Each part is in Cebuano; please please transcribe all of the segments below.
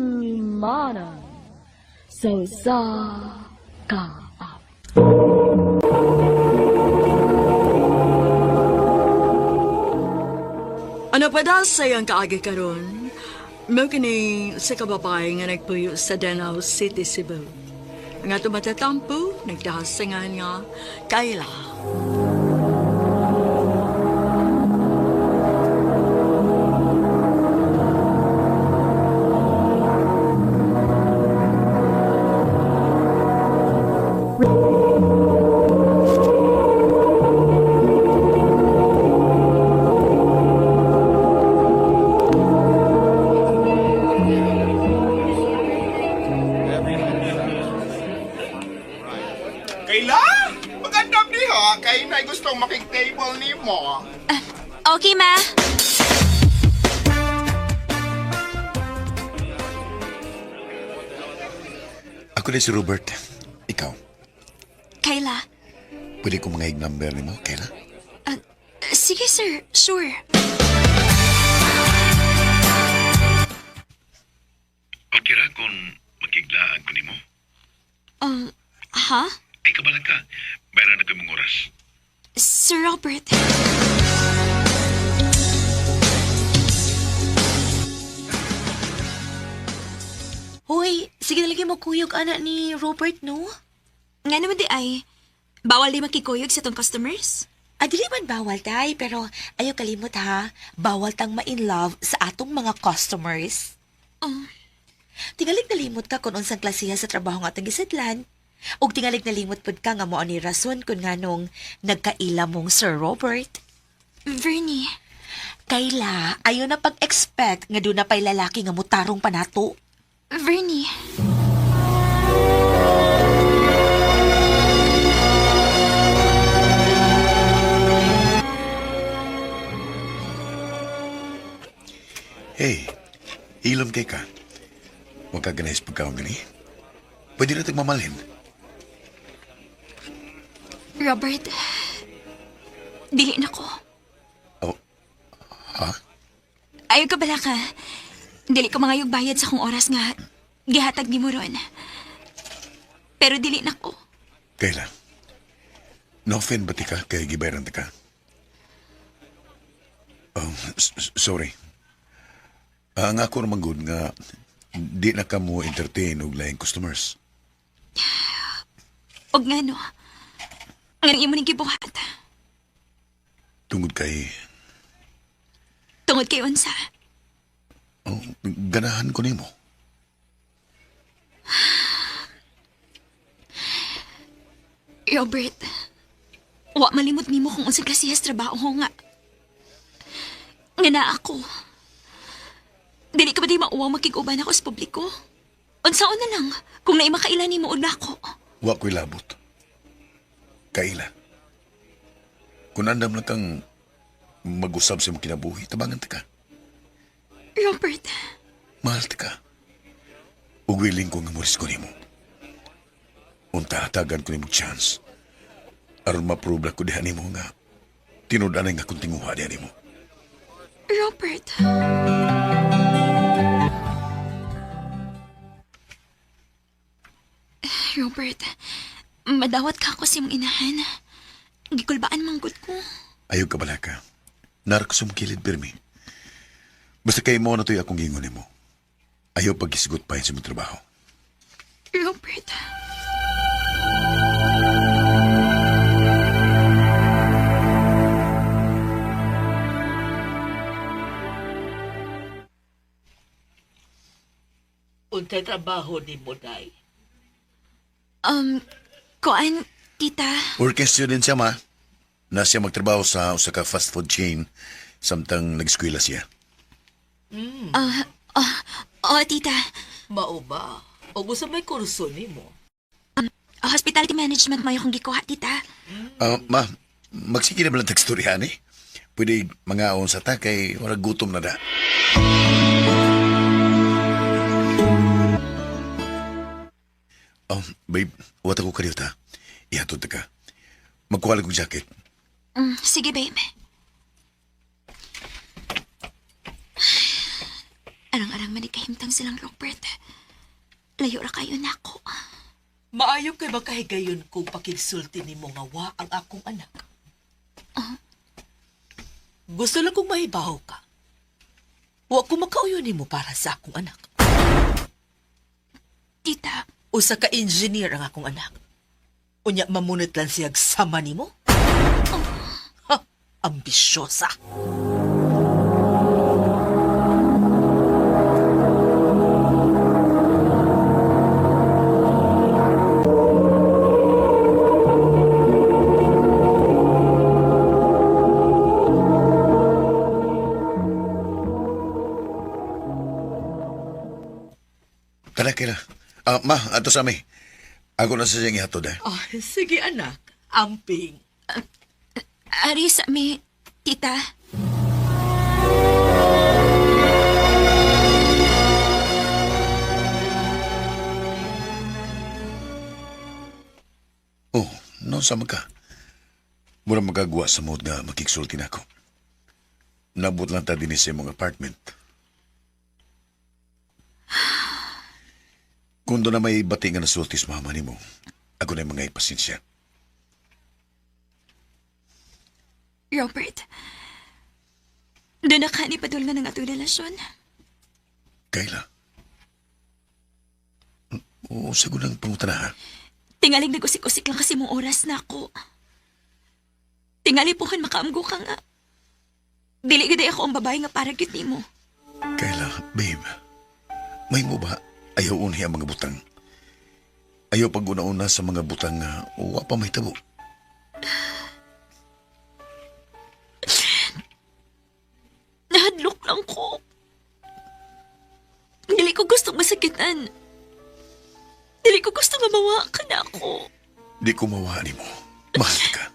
Handumanan sa usa ka awit. Ano pa daw sa iyang kaagi karon? Mao kini sa kababae nga nagpuyo sa Danao City, Cebu. Nga tumatatampo, nagdahasingan nga Kayla. Kayla? Magandang diha. Kay na gustong makig-table ni mo. Okay, ma. Ako na si Robert. Ikaw, Kayla. pwede ko mga number ni mo, Kayla? Ah, sige, sir. Sure. Okay ra kung makiglaan ko nimo. Ha? Ay, kabalang ka. Bayran na ko imong oras. Sir Robert. Hoy, sige na lagi mo kuyog ana ni Robert, no? Nga naman di ay, bawal di makikuyog sa tong customers? Ah, dili man bawal tay, pero ayaw kalimot ha. Bawal tang ma-in love sa atong mga customers. Oh. Tingalig nalimot ka kung unsang klasiha sa trabaho nga atong gisedlan. Ug tingalig nalimot pud ka nga mao ni rason kung nganong nagkaila mong Sir Robert. Vernie, Kayla, ayaw na pag-expect nga doon na pa'y lalaki nga mutarong panato. Vernie. Hey, ilom kay ka. Huwag ka ganay sa pagkaon gani. Pwede na tagmamalhin. Robert, dili na ko. Oh, ha? Ayaw ka bala ka. Dili ko mangayog bayad sa kong oras nga gihatag ni mo ron. Pero dili na ko. Kayla, no-offend ba ti ka kay gibayaran ta ka? Oh, sorry. Ah, ang ako naman good nga di na ka mo entertain og laing customers. Og nga no. Nga imo ning gibuhat. Tungod kay Tungod kay unsa. oh, ganahan ko nimo. Robert, wa malimot nimo kung unsang klasehas trabaho nga. Nga na ako. Dili ka ba di mauwaw makig-uban ako sa publiko? Unsaon na lang kung naay makaila nimo og nako. Wa ko'y labot. Kaila. Kung andam lang kang mag-usab sa imong kinabuhi, tabangan ta ka. Robert, Mahal ta ka. Ug willing ko nga moris ko nimo. Unta hatagan ko nimo chance. Aron ma-prove ko diha nimo nga tinud-anay nga akong tinguha diha nimo. Robert. Robert, madawat ka ako sa imong inahan. Gikulbaan manggod ko. Ayaw ka bala ka. Nar ko sumkilid pirmi. Basta kay mo na to'y akong gingon nimo. Ayaw pag-isgot pa sa imong trabaho. Robert. Unsay trabaho nimo, Day? Kuan, tita. Working student siya, ma. Na siya magtrabaho sa usa ka fast food chain samtang nag-eskwela siya. Oo, tita. Mao ba? O gusto may kurso nimo? Hospitality management mo akong gikuha, tita. Ah, ma, magsige na ba lang tagstoryahan eh? Pwede mga sa ta kay wala gutom na da. Oh, babe, wat ako kariyo ta. Ihatod ta ka. Magkuha lang kong jacket. Sige, babe. man kahimtang silang Robert. Layo ra kayo nako. Maayo kay makahigayon kung pakigsulti nimo nga wa ang akong anak. Gusto lang kong mahibaw ka. Wa ko makauyon nimo para sa akong anak. Tita, Usa ka engineer ang akong anak. Unya mamunot lang siyag sama nimo? Ha, ambisyosa. Tara, Kayla. Ah, ma, ato sa mi. Ako na sa siyang ihatod, eh. Ah, sige anak, amping. ari sa mi, tita. Oh, no, sama ka. Mura magagawa sa mood nga makiksulti na ako. Nabot lang ta din sa imong apartment. Kung doon na may bati nga nasulti sa mama nimo, ako na yung mga ipasensya. Robert, doon na ka ni padul nga ng atong relasyon. Kayla. Oo, sagot lang pangutana ha. Tingaling nag-usik-usik lang kasi mong oras na ako. Tingali puhan makaamgo ka nga. Dili gid ako ang babae nga para gyud nimo. Kayla, babe. May mo ba ayaw unhi ang mga butang? Ayaw pag una-una sa mga butang nga wa pa may tabo. Nahadlok lang ko. Dili ko gusto masakitan. Dili ko gusto mamawa ka na ako. Di ko mawa nimo. Mahal ka.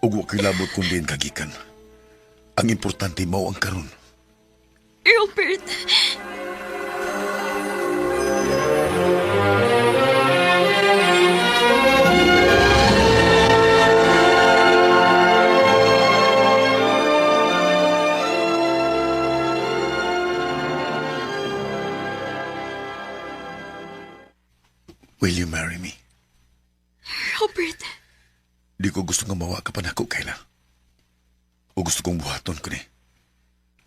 Ug wa ko'y labot kung diin kagikan. Ang importante mao ang karon. Robert, Will you marry me? Robert, Di ko gusto nga mawa ka pa nako, Kayla. O gusto kong buhaton ko ni.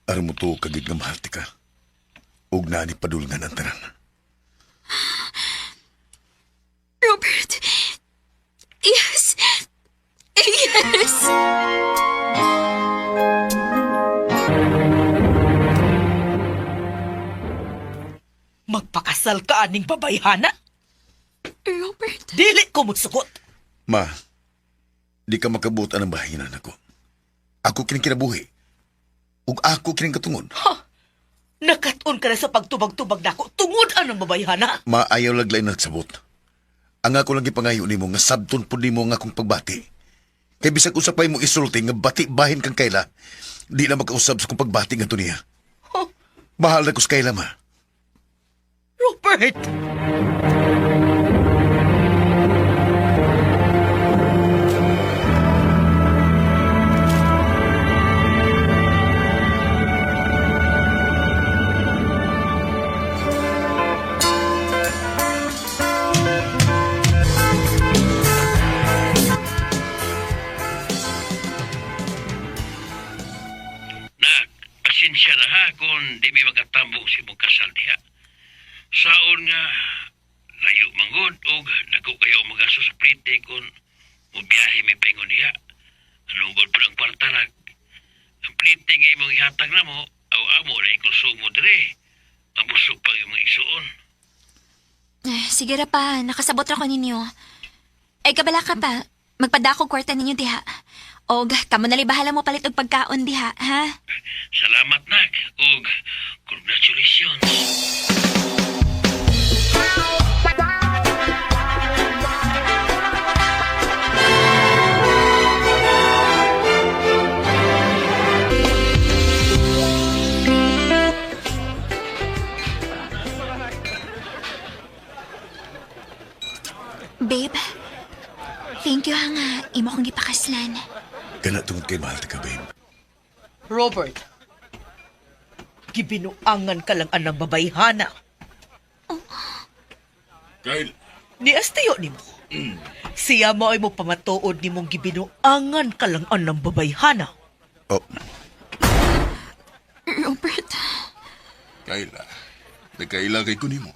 Aron mo to kagid nga mahal ti ka. Ug naa ni padulngan ang tanan. Robert. Yes. Yes. Magpakasal ka aning babayhana? Robert, Dili ko musugot. Ma, di ka makabutan ang bahinan ako. Ako kining kinabuhi. Ug ako kining katungod. Nakatun ka na sa pagtubag-tubag nako tungod anang babayhana. Maayaw laglay nagsabot. Ang ako lang gipangayo nimo nga sabton pud nimo ang akong pagbati. Kay bisag usa pa imong isulti nga bati bahin kang Kayla, di na makausab sa kong pagbati ngadto niya. Huh? Mahal na ko sa Kayla, ma. Robert! Nak, pasensya na ha kung di mi makatambok sa imong kasal diha. Saon nga, layo manggod og dako kayo magasto sa plite kung mubiyahe mi paingon diha. Anong god po ang kwarta nak? Ang plite nga imong ihatag na mo, aw amo na ikonsumo dire. Mabusog pang imong isuon. Eh, sige ra pa, nakasabot ra ko ninyo. Ay, kabala ka pa. Magpadako kwarta ninyo diha. Og, kamo nali bahala mo palit og pagkaon diha, ha? Salamat nak og congratulations. Babe, thank you ha nga. Imo kong gipakaslan. Kana tungod kay mahal ti ka, babe. Robert. Gibinuangan ka lang anang babayhana. Kyle, Ni Astiyo nimo. Siya mo ay mo pamatuod nimong gibinuangan ka lang anang babayhana. Oh, Robert, Kayla, nagkaila kay kunimo.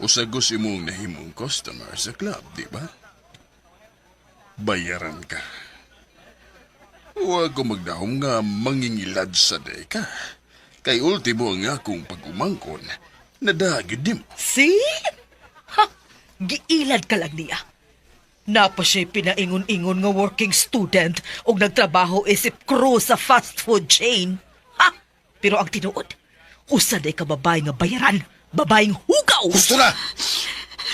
Usagos imong nahimong customer sa club, di ba? Bayaran ka. Huwag ko magdahom nga mangingilad sa deka. Kay ultimo ang akong pag-umangkon, nadagid nimo. See? Ha! Giilad ka lang niya. Napa siya'y pinaingon-ingon nga working student og nagtrabaho isip crew sa fast food chain. Ha! Pero ang tinuod, usa day ka babae nga bayaran, babaeng hugaw. Gusto na!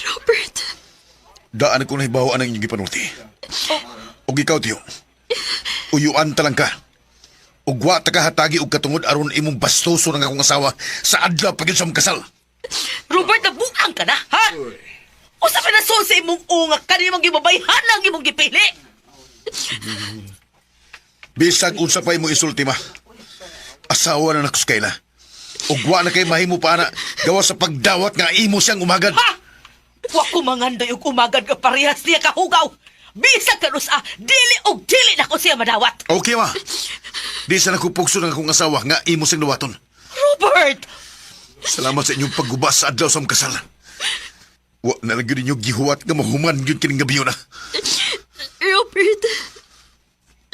Robert, Daan ko na hibaw ang inyong gipanulti. Og ikaw, tiyo. Uyuan talang ka. Ug wa ta ka hatagi og katungod aron imong bastoso ng akong asawa sa adlaw pag yun sa mong kasal. Robert, nabuang ka na, ha? Usa ka na sa imong unga kanimong gibabayhan ang imong gipili. Bisag unsa pa imong isulti ma. Asawa na nako Kayla. Ug wa na kay mahimo pa na gawa sa pagdawat nga imo siyang umagad. Ha! Wa ko mangandoy og umagad ka parehas niya kahugaw. Bisag kanus a, dili og dili na ko siya madawat. Okay ma. Di sa nakupugso ng akong asawa nga imo siyang dawaton. Robert! Salamat sa inyong pagguba sa adlaw sa mong kasal. Wa na lang yun ninyo gihuwat nga mahuman yun kining gabi na. Robert,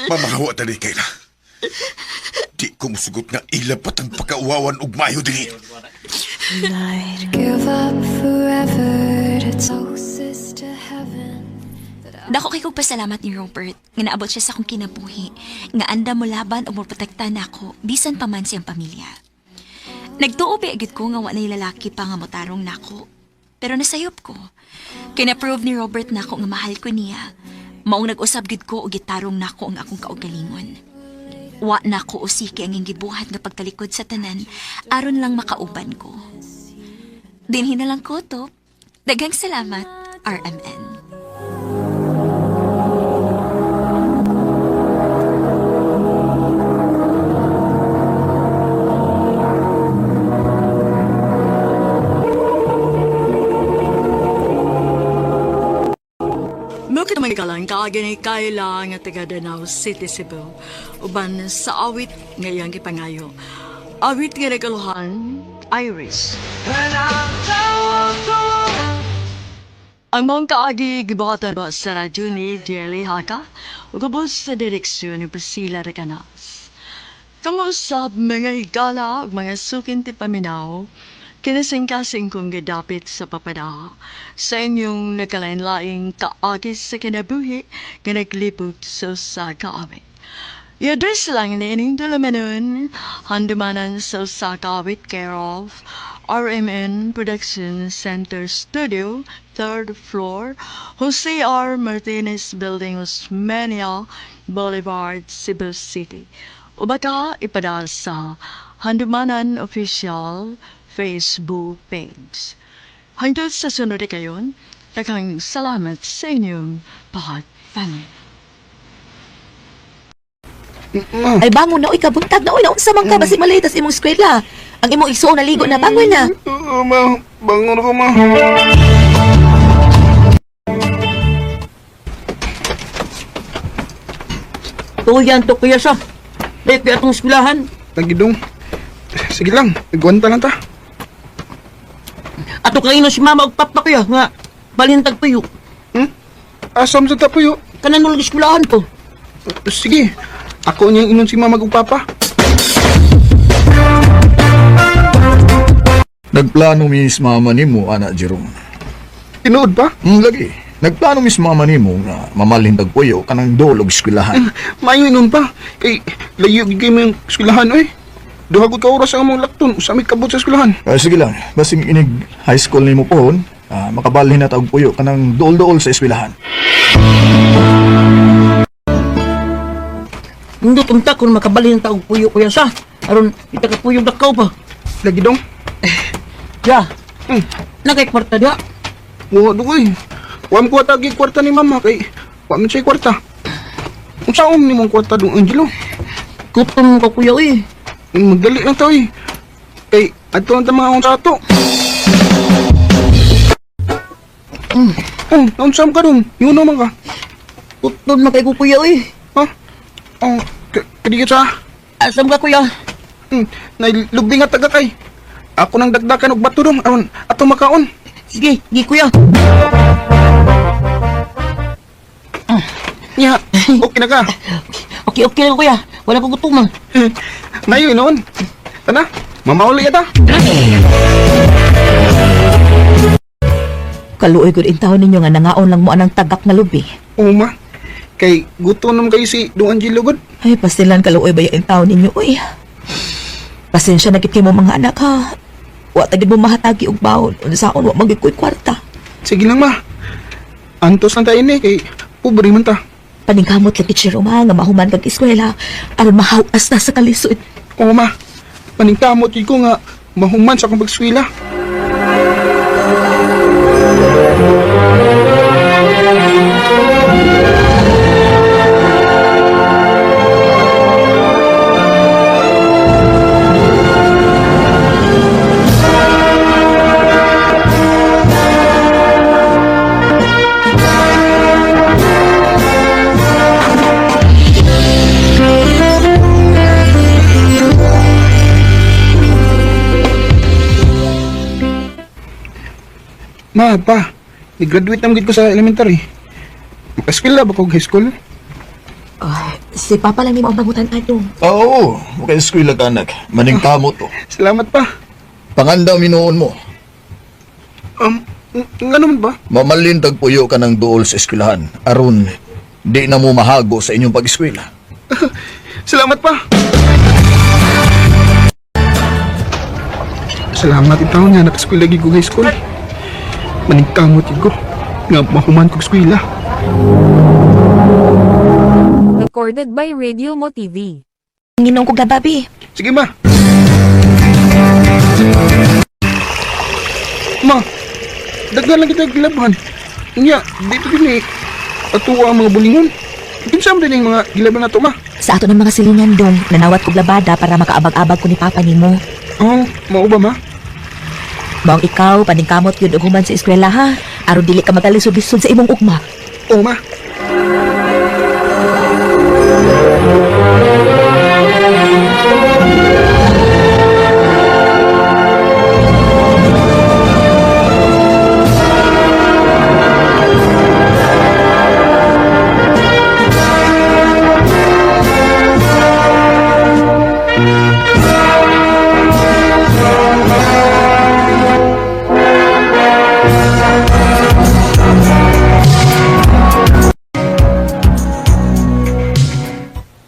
Mamahawa tali Kayla. Di ko musugot nga ilapat ang pagkauwawan ug mayo dinhi. I'd give up forever to closest to heaven. Dako kay kog pasalamat ni Robert nga naabot siya sa akong kinabuhi nga anda mo laban o moprotekta nako bisan pa man siyang pamilya. Nagtuo ba agad ko nga wa na'y lalaki pa nga motarong nako. Pero nasayop ko. Kina-prove ni Robert nako nga mahal ko niya. Maong nag-usab gid ko og gitarong nako ang akong kaugalingon. Wa nako usiki ang iyang gibuhat nga pagtalikod sa tanan aron lang makauban ko. Dinhi na lang ko to. Daghang salamat, RMN. Mukha naman kalang kaagi ni Kayla nga taga Danao City, Cebu. Uban sa awit nga iyang gipangayo. Awit nga nagaluhan, Iris. Ang mong kaagi gibuhatan ba sa radyo ni Jelly Haka ug ubos sa direksyon ni Priscilla Recanas. Kamusap mga higala ug mga sukin ti paminaw, kinasingkasing kong gidapit sa papada sa inyong nagkalain-laing kaagi sa kinabuhi nga naglibot sa usa ka awit. I-address lang ni ining tulumanon, handumanan sa usa ka awit care of RMN Production Center Studio, third floor, Jose R. Martinez Building, Osmeña Boulevard, Cebu City. O baka ipadala sa Handumanan Official Facebook page. Hangtod sa sunod kayon, daghang salamat sa inyong pagpanood. Ay bangon na oy kabuntag na oy naunsa man ka basi malay tas imong eskwela. Ang imong igsuon naligo na bangon na. Oo, ma. Bangon ako, ma. Tuyan to kuya sa. Dahil kuya atong eskwelahan. Tagidong. Sige lang, nagwanta lang ta. Ato kaino si mama og papa kuya nga balintag tuyo. Hmm? Asam sa tapuyo. Kanan mo lang eskwelahan ko. Sige, ako niyang inon si mama ug papa. Nagplano mis mama nimo ana Jerome. Tinuod pa? Lagi. Nagplano mis mama nimo nga mamalhin tag puyo kanang dolog eskwelahan. Maayo inon pa. Kay layo gid kay mo yung eskwelahan oy. Duha gud ka oras ang among lakton, usa may kabot sa eskwelahan. Sige lang, basing inig high school nimo pohon, makabalhin na tag puyo kanang dool-dool sa eskwelahan. Hindi tunta kung makabalhin ta og puyo kuya sa. Aron ita ka puyo dakaw pa. Lagi dong. Ya. Nagay kwarta dia. Wa dugoy. Wa mo kuha tagi kwarta ni mama kay wa man siya kwarta. Unsa um nimong kwarta dong Angelo? Gutom ko kuya oy. Magdali lang to eh. Kay, ato lang ta mga akong sa ato. Oh, naunsam ka dong. Yun naman ka. Utod man kay ko kuya oy. Ha? Oh, kadigit sa. Asam ka kuya? Nailubing nga taga kay. Ako nang dagdakan og bato dong aron ato makaon. Sige, gi kuya. Nya, okay na ka. Okay, okay lang kuya. Wala ko gutom ah. Nayo noon. Tana, mamauli ta. Kaluoy gud in taon ninyo nga nangaon lang mo anang tagak nga lubi. Oo ma. Kay gutom naman kayo si Dong Angelo gud. Ay, pastilan kaluoy ba yung taon ninyo uy. Pasensya na gid kay mo mga anak ha. Wa ta gid mo mahatagi og baon. Unsaon wa man gid ko'y kwarta. Sige lang ma. Antos lang tayo ni kay pobre man ta. Paningkamot lang gid Jerome ha, nga mahuman kag eskwela aron mahawas na sa kalisod. Oo ma. Paningkamot gid ko nga mahuman sa akong pagskwela. Ma, pa. Ni-graduate naman gid ko sa elementary. Makaskwela ba ko high school? Ay, si Papa lang nimo ang bangutan adto. Oo, okay, eskwela ka anak. Maningkamot to. Salamat pa. Pangandam inoon mo. Nga naman ba? Mamalin tagpuyo ka ng duol sa eskwelahan. Aron, di na mo mahago sa inyong pag-eskwela. Salamat pa. Salamat itaw nga nakaskwela gid ko high school. Maningkamot gid ko nga mahuman kog eskwela. Recorded by Radio Mo TV. Nginong ko gababi. Sige ma. Ma, daghan lang kita gilaban. Nya, dito din eh. Atuwa ang mga bulingon. Kinsa man din yung mga gilaban nato ma? Sa ato ng mga silingan dong, nanawat kog labada para makaabag-abag ko ni Papa nimo. Oh, mao ba ma? Maong ikaw, paningkamot yun og human sa eskwela ha. Aron dili ka magkalisod-lisod sa imong ugma. Oo ma.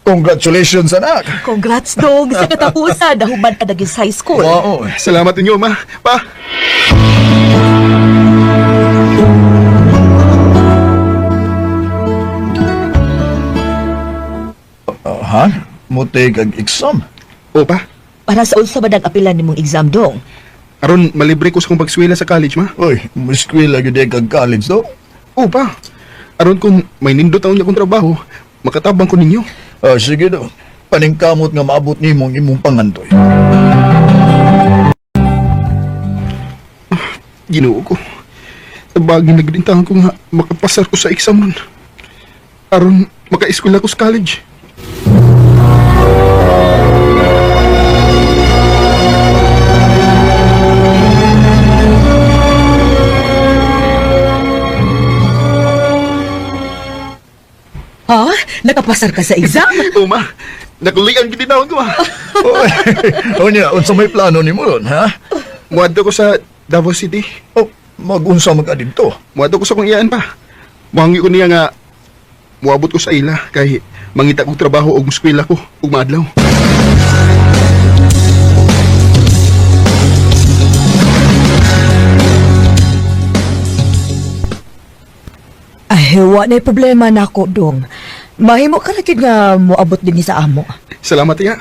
Congratulations, anak! Congrats dong sa katapusan. Nahuman ka naging sa high school. Wow. Salamat inyo ma. Pa. Ha? Mutig ag exam. O pa. Para sa unsa ba nag-apilan nimong exam dong? Aron malibre ko sa akong pagskwela sa college ma. Uy, eskwela gyud kag college do. O pa. Aron kung may nindot ang akong trabaho, makatabang ko ninyo. Ah, sige do. Paningkamot nga maabot nimo ang imong pangandoy. Ginoo ko. Sa bagay nagrintahan ko nga makapasar ko sa exam ron. Aron makaeskwela ko sa college. Ha? Nakapasar ka sa exam? O ma, nakulian gid ko ma. Oy, unya, unsa may plano nimo ron, ha? Muadto ko sa Davao City. Oh, magunsa mag didto. Muadto ko sa kong iyaan pa. Muhangi ko niya nga muabot ko sa ila kay mangita kog trabaho og eskwela ko ug maadlaw. Ay, wa na problema nako dong. Mahimo ka na gid nga moabot din sa amo. Salamat tiya.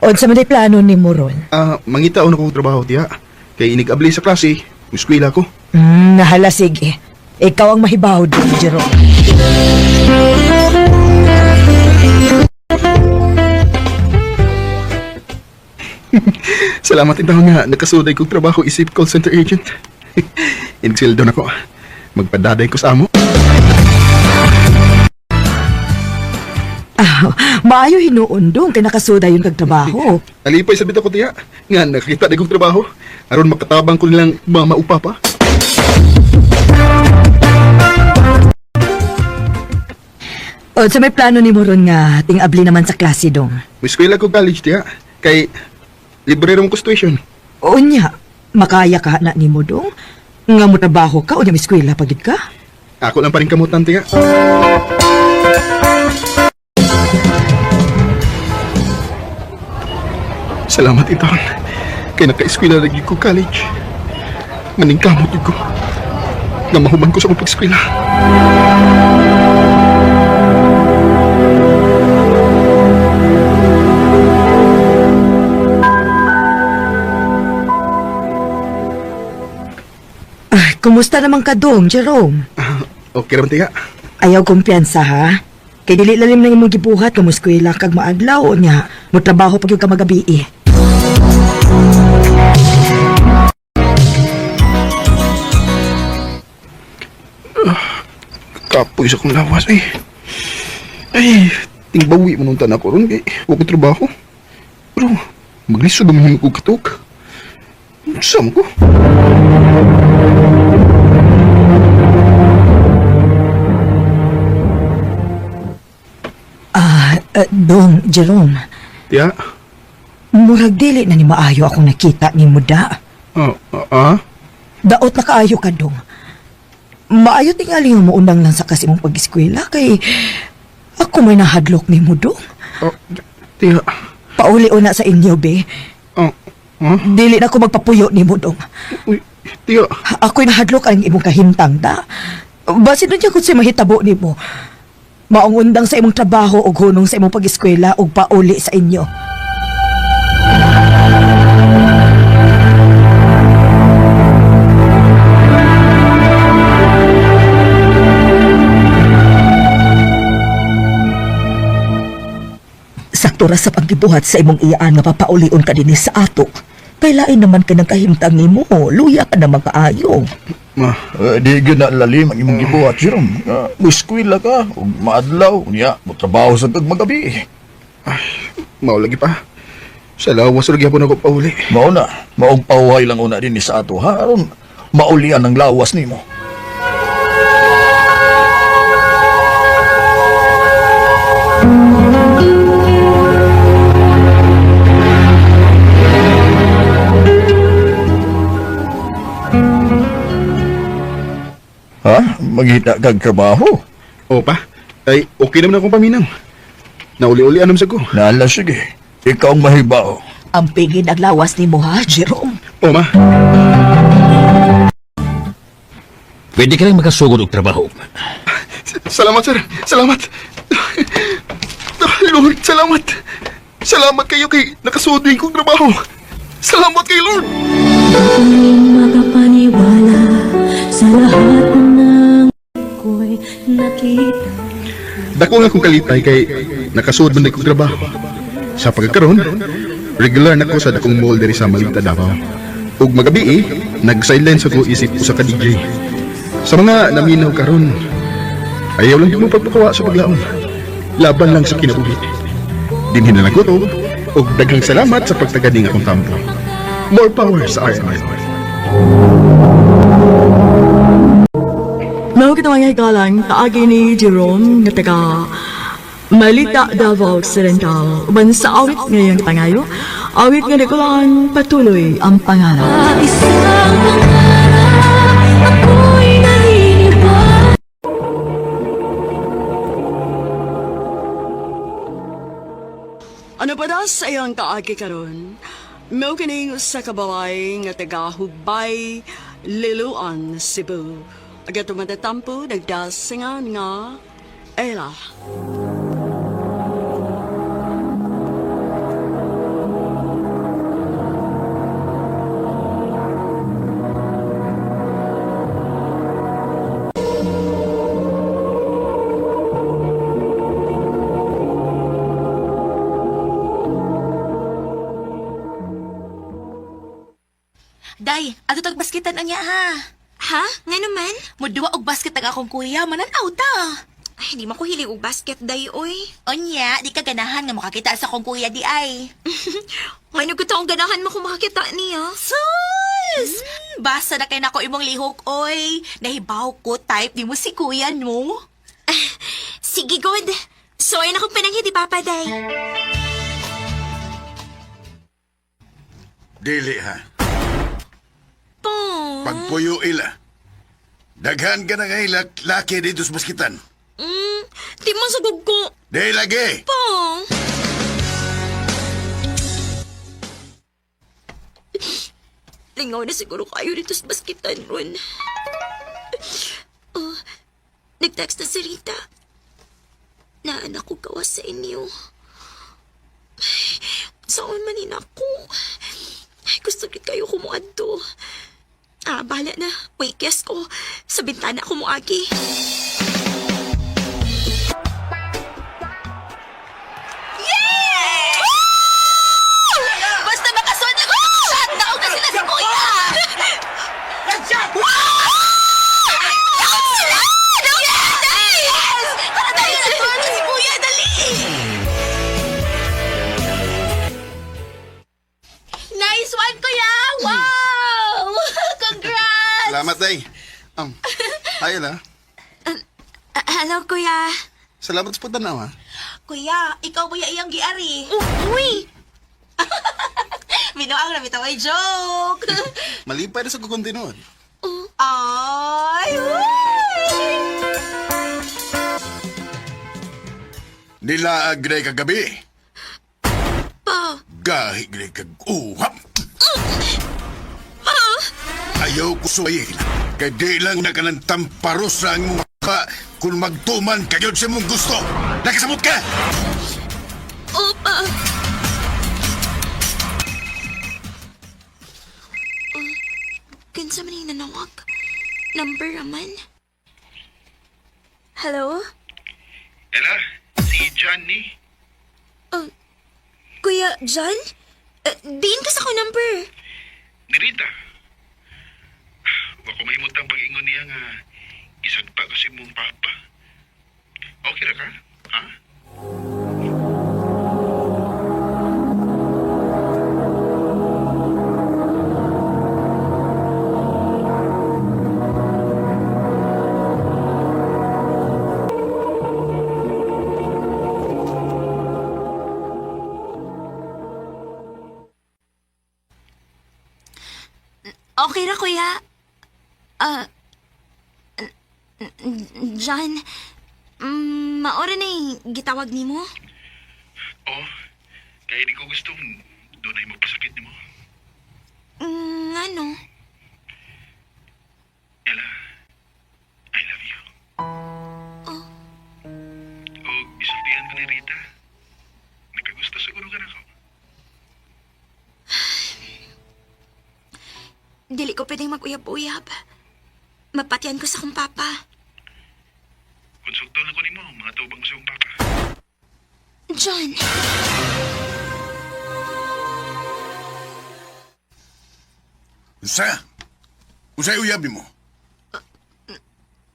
Unsa man day plano nimo ron? Ah, mangita na kog trabaho tiya. Kay inig-abli sa klase, eskwela ko. Nahala sige. Ikaw ang mahibaw dong, Jerome. Salamat intawon nga nakasuday kong trabaho isip call center agent. Insildo na ko. Magpadaday ko sa amo. Ah, maayo hinuon dong kay nakasuda yun kag trabaho. Alipay sa bitaw ko tiya. Nga nakakita na kong trabaho. Aron makatabang ko nilang mama o papa. O, sa may plano ni mo ron nga ting-abli naman sa klase dong. May eskwela ko college tiya. Kay libre ramon ko tuition. Unya, makaya ka na nimo dong. Nga mo trabaho ka unya may eskwela pagid ka. Ako lang pa rin kamutan tiya. Salamat intawon. Kay naka-eskwela lagi ko college. Maningkamot yun ko. Nga mahuman ko sa akong pag-eskwela. Ah, kumusta naman ka dong, Jerome? Okay naman tiya. Ayaw kumpiyansa ha. Kay dili lalim nang imong gibuhat nga mo eskwela kag maadlaw unya mo trabaho pag yung ka magabi eh. Kapoy sa akong lawas ay. Ay, tingbawi mo nung tanak ko ron kay wa ko trabaho. Pero maglisod naman yung katok. Saan ko? Ah, dong Jerome. Tiya. Murag dili na ni maayo akong nakita ni da. Ah, ah, ah? Daot na kaayo ka dong. Maayo tingali nga moundang lang sa kasi mong pag-eskwela kay ako may nahadlok ni mo dong. Oh, tiya. Pauli una sa inyo be. Oh, huh? Dili na ko magpapuyo ni mo dong. Uy, tiya. Ako'y nahadlok ang imong kahimtang da. Basin nun niya kung siya mahitabo ni mo. Maong undang sa imong trabaho og hunong sa imong pag-eskwela og pauli sa inyo. Sakto ra sa paggibuhat sa imong iyaan nga papaulion ka dinhi sa ato. Kay lain naman kay nang kahimtang nimo, luya ka naman kaayo. Ma, Eh, di gyud na lalim ang imong gibuhat, Jerome. Uh, Mueskwela ka, ug maadlaw, unya, motrabaho sa kag magabi. mao lagi pa. Sa lawas lagi hapon ako pauli. Mao na, maong pauhay lang una dinhi sa ato, ha? Aron maulian ang lawas nimo. Ha? Maghita kag trabaho? O pa, ay okay naman akong paminaw. Nauli-uli anam sa ko. Nala, sige. Ikaw ang mahibao. Ang pingin ang lawas ni mo ha, Jerome. O ma, Pwede ka lang makasugod og trabaho. salamat sir. Salamat. Lord, salamat. Salamat kayo kay nakasuod din kong trabaho. Salamat kay Lord. Makapaniwala sa lahat ng ko'y nakita. Dako nga kong kalipay kay nakasuod man kong trabaho. Sa pagkakaroon, regular na ko sa dakong mall diri sa Malita, Davao. Ug magabi eh, nag-sideline sa ko isip usa ka DJ. Sa mga naminaw karon, ayaw lang mo pagpakawa sa paglaom. Laban lang sa kinabuhi. Dinhin na lang ko to, ug daghang salamat sa pagtaganing akong tampo. More power sa RMN. Mao kita mga higalang kaagi ni Jerome nga taga Malita, Davao Occidental. Uban sa awit ngayong pangayo, awit nga nikulaan patuloy ang pangarap. Isang pangarap, ako'y naniniwala. Ano pa daw sa iyang kaagi karon? Mao kining usa ka babae nga taga Hubay, Liloan, Cebu. Aga tumatatampo nagdasingan nga Ella. Day, ato tag baskitan ang ha. Ha? Nga naman? Muduwa og basket ang akong kuya, mananaw ta. Ay, di man ko hilig og basket, day, oy. Unya, di ka ganahan nga makakita sa akong kuya di ay. Ngano ko taong ganahan mo kung makakita niya? Sus! Basta na kay nako imong lihok, oy. Nahibaw ko type di mo si kuya, no? Sige, good. So, ayun akong pananghi, di Papa, day. Dili ha. Po. Pagpuyo ila. Daghan ka na nga ila, laki dito sa baskitan. Di mo sugog ko. Di lagi! Po. Lingaw na siguro kayo dito sa baskitan ron. Oh, nag-text na si Rita. Naanak ko gawa sa inyo. Ay, saan man ako? Ay, gusto gid kayo kumuadto. Ah, bahala na. Wait, guess ko. Sa bintana ko muagi. Basta makasuod lang ko! Shot! Daog na sila si kuya! Wow! Daog sila! Daog sila! Yes! Tara tayo! Nasuod na si kuya! Dali! Nice one, kuya! Wow! Congrats! Salamat, day. Ay, la. Ah, hello, kuya. Salamat sa pagtanaw, ha? Kuya, ikaw ba yung iyang giari? Uy! Binuang na bitaw ay joke! Malipay na sa kukuntinuan. Ay! Uy! Nilaag na kagabi. Pa! Gahi na kag uhap. Ayaw ko suwayin. Kay di lang na ka ng tamparos sa ang mukha kung magtuman kayo sa mong gusto. Nakasamot ka! Opa! Kinsa man yung nanawag? Number raman? Hello? Ella, si John ni. Oh, Kuya John? Diin ka sa ko number. Ni Rita. Wa ko mahimutang pag-ingon niya nga isagpa kasi mong papa. Okay ra ka? Ha? Okay ra, kuya. Ah, John, maora na yung gitawag nimo? Oh, kaya di ko gustong doon ay magpasakit nimo. Ano? Ella, I love you. Oh. O isultihan ko ni Rita. Nakagusto siguro ka na ko. Dili ko pwedeng mag-uyab-uyab. Mapatyan ko sa kong papa. Konsulto na ko nimo, mga tubang sa iyong papa. John! Usa? Usay uyabi mo?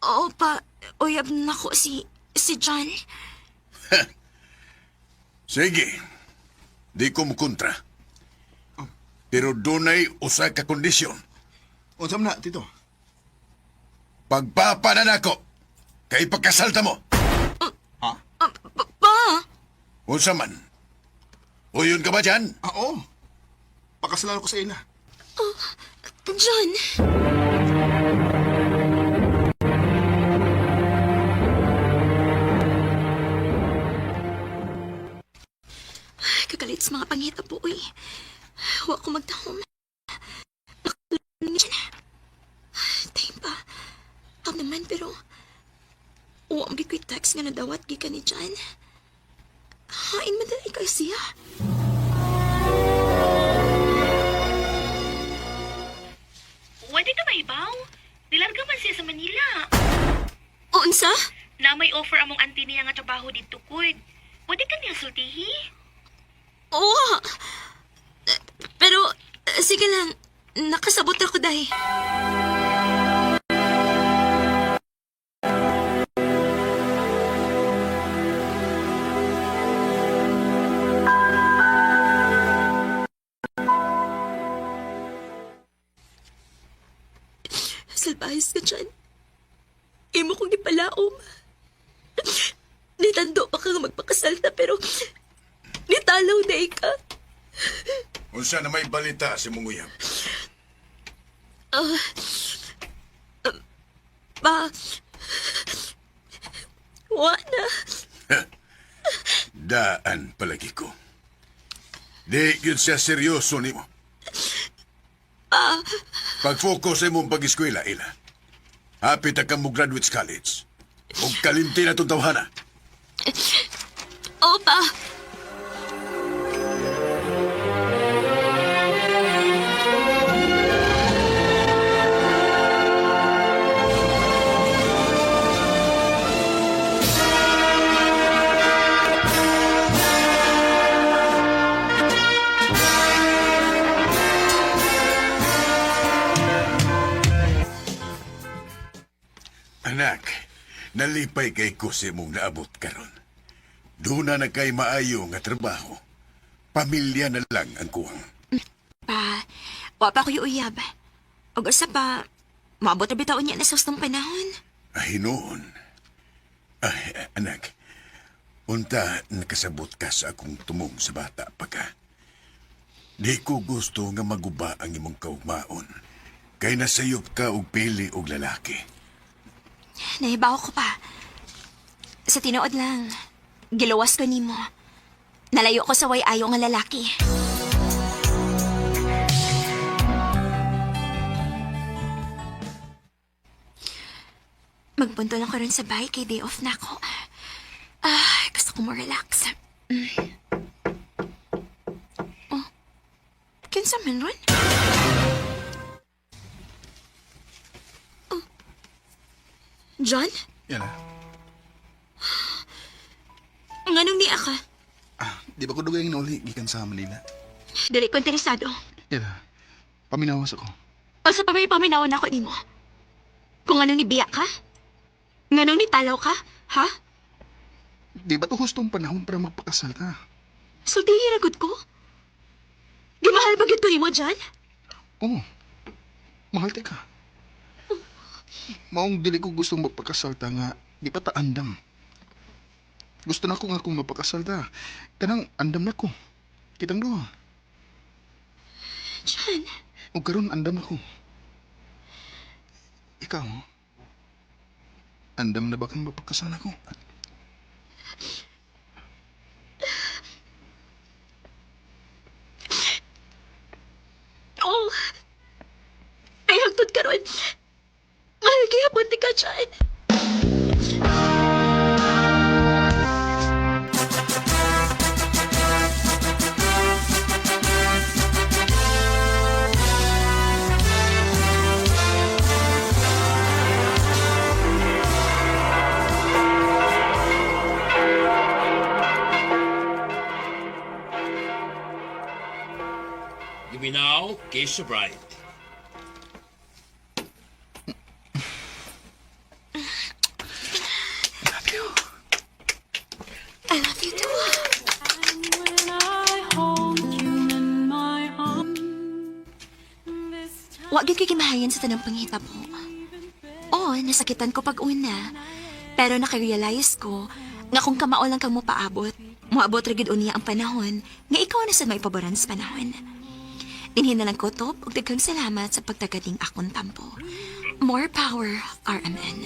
Oo pa, uyab na ko si John. Sige. Di ko mukontra. Pero dunay usa ka kondisyon. Unsa man na, tito? Pagpapanan ako, kay pagkasalta mo. Ha? Ah, pa! Unsa man. Uyon ka ba dyan? Ah, oo. Pakasalan ko sa ila. John! Kagalit sa mga pangita po, uy. Huwag ko magtahom. Nakalangin. Time pa. Ako naman, pero... Uwa, ang ko'y text nga nadawat gikan ni John. Hain man dali kayo siya. Pwede ka maibaw? Nilarga man siya sa Manila. Unsa? Na may offer among auntie niya nga trabaho dito, kuy. Pwede ka niya sultihi? Oo. Pero, sige lang. Nakasabot ako, day. Salbahis ka dyan. Imo kong gipalaom. Nitando pa ka nga magpakasal na pero nitalaw na ika. Unsa na may balita si mong uyab? Pa, wa na. Daan palagi ko. Di yun siya seryoso nimo. Pag-focus sa imong pag-eskwela, Ila. Hapit na kang mo graduate sa college. Ug kalimti na itong tawhana. Opa. Anak, nalipay kay ko sa imong naabot karon. Doon na kay maayo nga trabaho. Pamilya na lang ang kuwang. Pa, wa pa ko'y uyab. Og usa pa, maabot na bitaw niya na sa hustong panahon. Ay, noon. Ay, anak, unta nakasabot ka sa akong tumong sa bata pa ka. Di ko gusto nga maguba ang imong kaugmaon. Kay nasayop ka og pili og lalaki. Nahibaw ko pa. Sa tinuod lang, giluwas ko nimo. Nalayo ko sa way ayo nga lalaki. Magpunto lang ko ron sa bahay kay day off na ako. Ah, gusto ko mo relax. Oh, kinsa man ron? Oh. John? Yan ah. Nganong niya ka? Ah, di ba ko dugay ang nauli gikan sa Manila? Dili ko interesado. Yan ah. Paminawas ako. O sa pamay paminawan ako nimo. Kung anong nibiya ka? Nganong nitalaw ka? Ha? Di ba to hustong panahon para magpakasal ta? Sultihin agad ko? Gimahal ba gyud ko nimo, John? Oo. Mahal ka. Maong dili ko gustong magpakasal ta nga di pa ta andam. Gusto na ko nga kung mapakasal ta. Kanang andam na ko. Kitang duha. John, O karon andam ako. Ikaw, andam na ba kang mapakasal ako? oh. Ay, hagtod karon. Mahal gihapon di ka, John. You may now kiss the bride. I love you too. Wa gyud kay gimahayan sa tanang panghitabo. Oo, nasakitan ko pag una. Pero nakarealize ko nga kung kamao lang kang mopaabot, moabot ra gyud unya ang panahon nga ikaw na sad maipaboran sa panahon. Dinhin na lang ko top ug daghang salamat sa pagtagaling akong tampo. More power, RMN.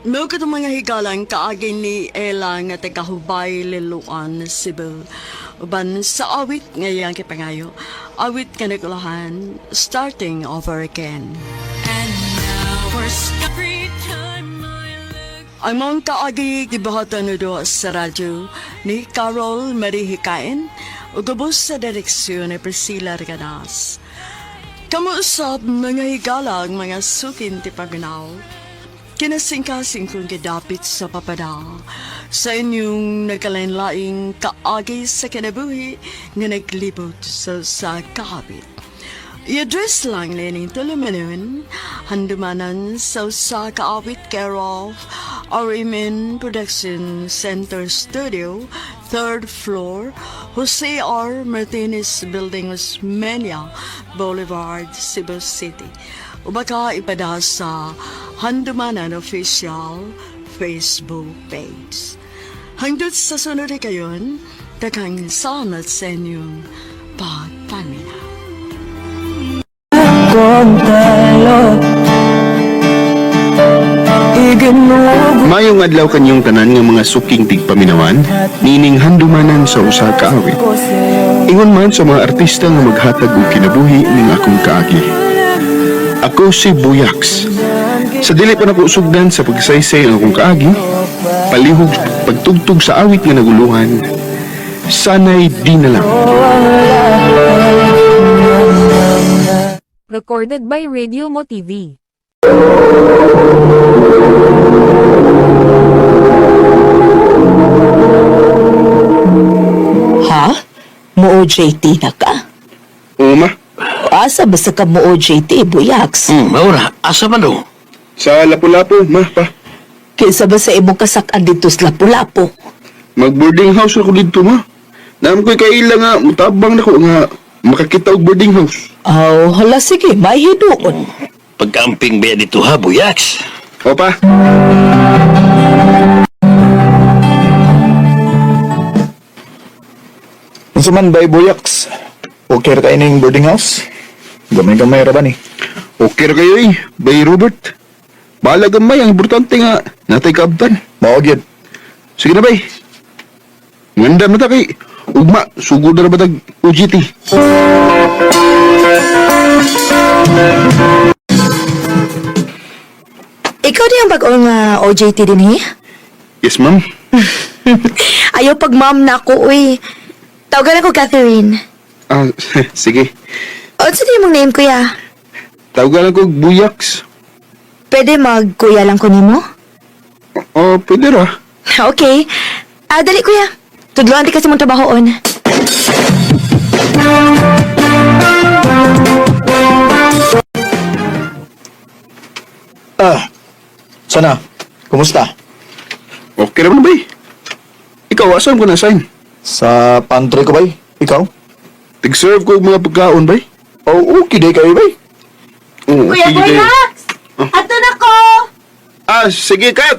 Mao katong mga higalang kaagi ni Ella nga taga-Hubay, Liloan, Cebu. Uban sa awit nga iyang kipangayo. Awit nga nagulahan, starting over again. Ang mga kaagi gibuhatan na do sa radyo ni Carol Marie Hikain. Ug ubos sa direksyon ni Priscilla Reganas. Kamuusap mga higala ang mga sukin ti pagnaw. Kinasingkasing kong gidapit sa papada sa inyong nagkalain-laing kaagi sa kinabuhi nga naglibot sa kaabit. I-address lang nining tulumanon, handumanan sa usa ka awit care of RMN Production Center Studio, third floor, Jose R. Martinez Building, Osmeña Boulevard, Cebu City. O baka ipada sa Handumanan Official Facebook page. Hangdot sa sunod kayon, takang salamat sa inyong pagpaminaw. Mayong adlaw kanyong tanan nga mga suking tigpaminawan, nining handumanan sa usa ka awit. Ingon man sa mga artista nga maghatag og kinabuhi ning akong kaagi. Ako si Buyaks. Sa dili pa nako sugdan sa pagsaysay ang akong kaagi, palihog pagtugtog sa awit nga naguluhan, sanay di na lang. Recorded by Radio Mo TV. Ha? Mo-OJT na ka? Oo ma, Asa ba sa ka mo-OJT, Buyaks? Maura, asa man do? sa Lapu-Lapu, ma pa. Kinsa ba sa imong kasakan dito sa Lapu-Lapu? Mag boarding house ako dito ma. Naam ko'y kaila nga, mutabang nako nga makakita og boarding house. Aw, hala sige, may hinuon. Pagkamping ba dito ha, Buyaks? Opa. Unsa man bay Buyaks? Okay ra kay ning boarding house? Gamay-gamay ra ba ni? Okay ra kayo eh, bay Robert. Bahala gamay, ang importante nga, natay kaabtan. Mao gyud. Sige na bay. Ngandam na ta kay. Ugma, sugod na ra ba tag OGT? Ikaw di ang bag-ong OJT din he? Yes, ma'am. Ayaw pag ma'am na ako, uy. Tawagan ako Catherine. Ah, sige. Unsa di mong name, kuya? Tawagan ko Buyaks. Pwede mag-kuya lang ko nimo? Oh, pwede ra. Okay. Ah, dali kuya. Tudloan di kasi mong trabahoon. Ah. Sana. Kumusta? Okay ra man bay. Ikaw, asan ko na sign? Sa pantry ko bay? Ikaw? Tig-serve ko og mga pagkaon bay. Oh, okay day kayo bay. Oo, Kuya sige kayo. Boyax! Ato na ko! Ah, sige Kat.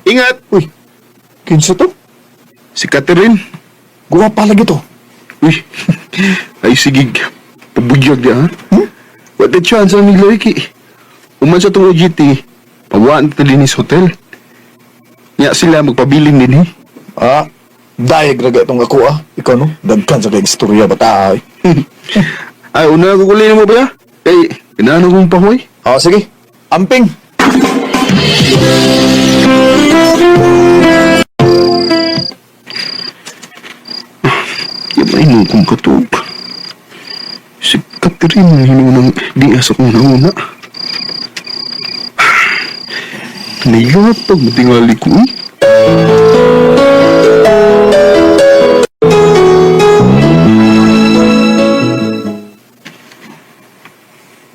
Ingat. Uy. Kinsa to? Si Catherine. Guwapa lagi to. Uy. Ay, sige. Pabugyag di, ha? Hmm? What the chance ang naglaiki? Uman sa itong OGT, pawaan ta din sa hotel. Nya sila magpabilin din, eh. Ah, dayag ra itong ako ah. Ikaw no, dagkan sa kay istorya bata ay. Ay, una ko kulay mo ba ya? Kay, inaano kong pahoy? Ah, sige. Amping. Yamay nung kong katog. Si Catherine ang hinunang di asa kong nauna. Nahihapag matingali ko eh.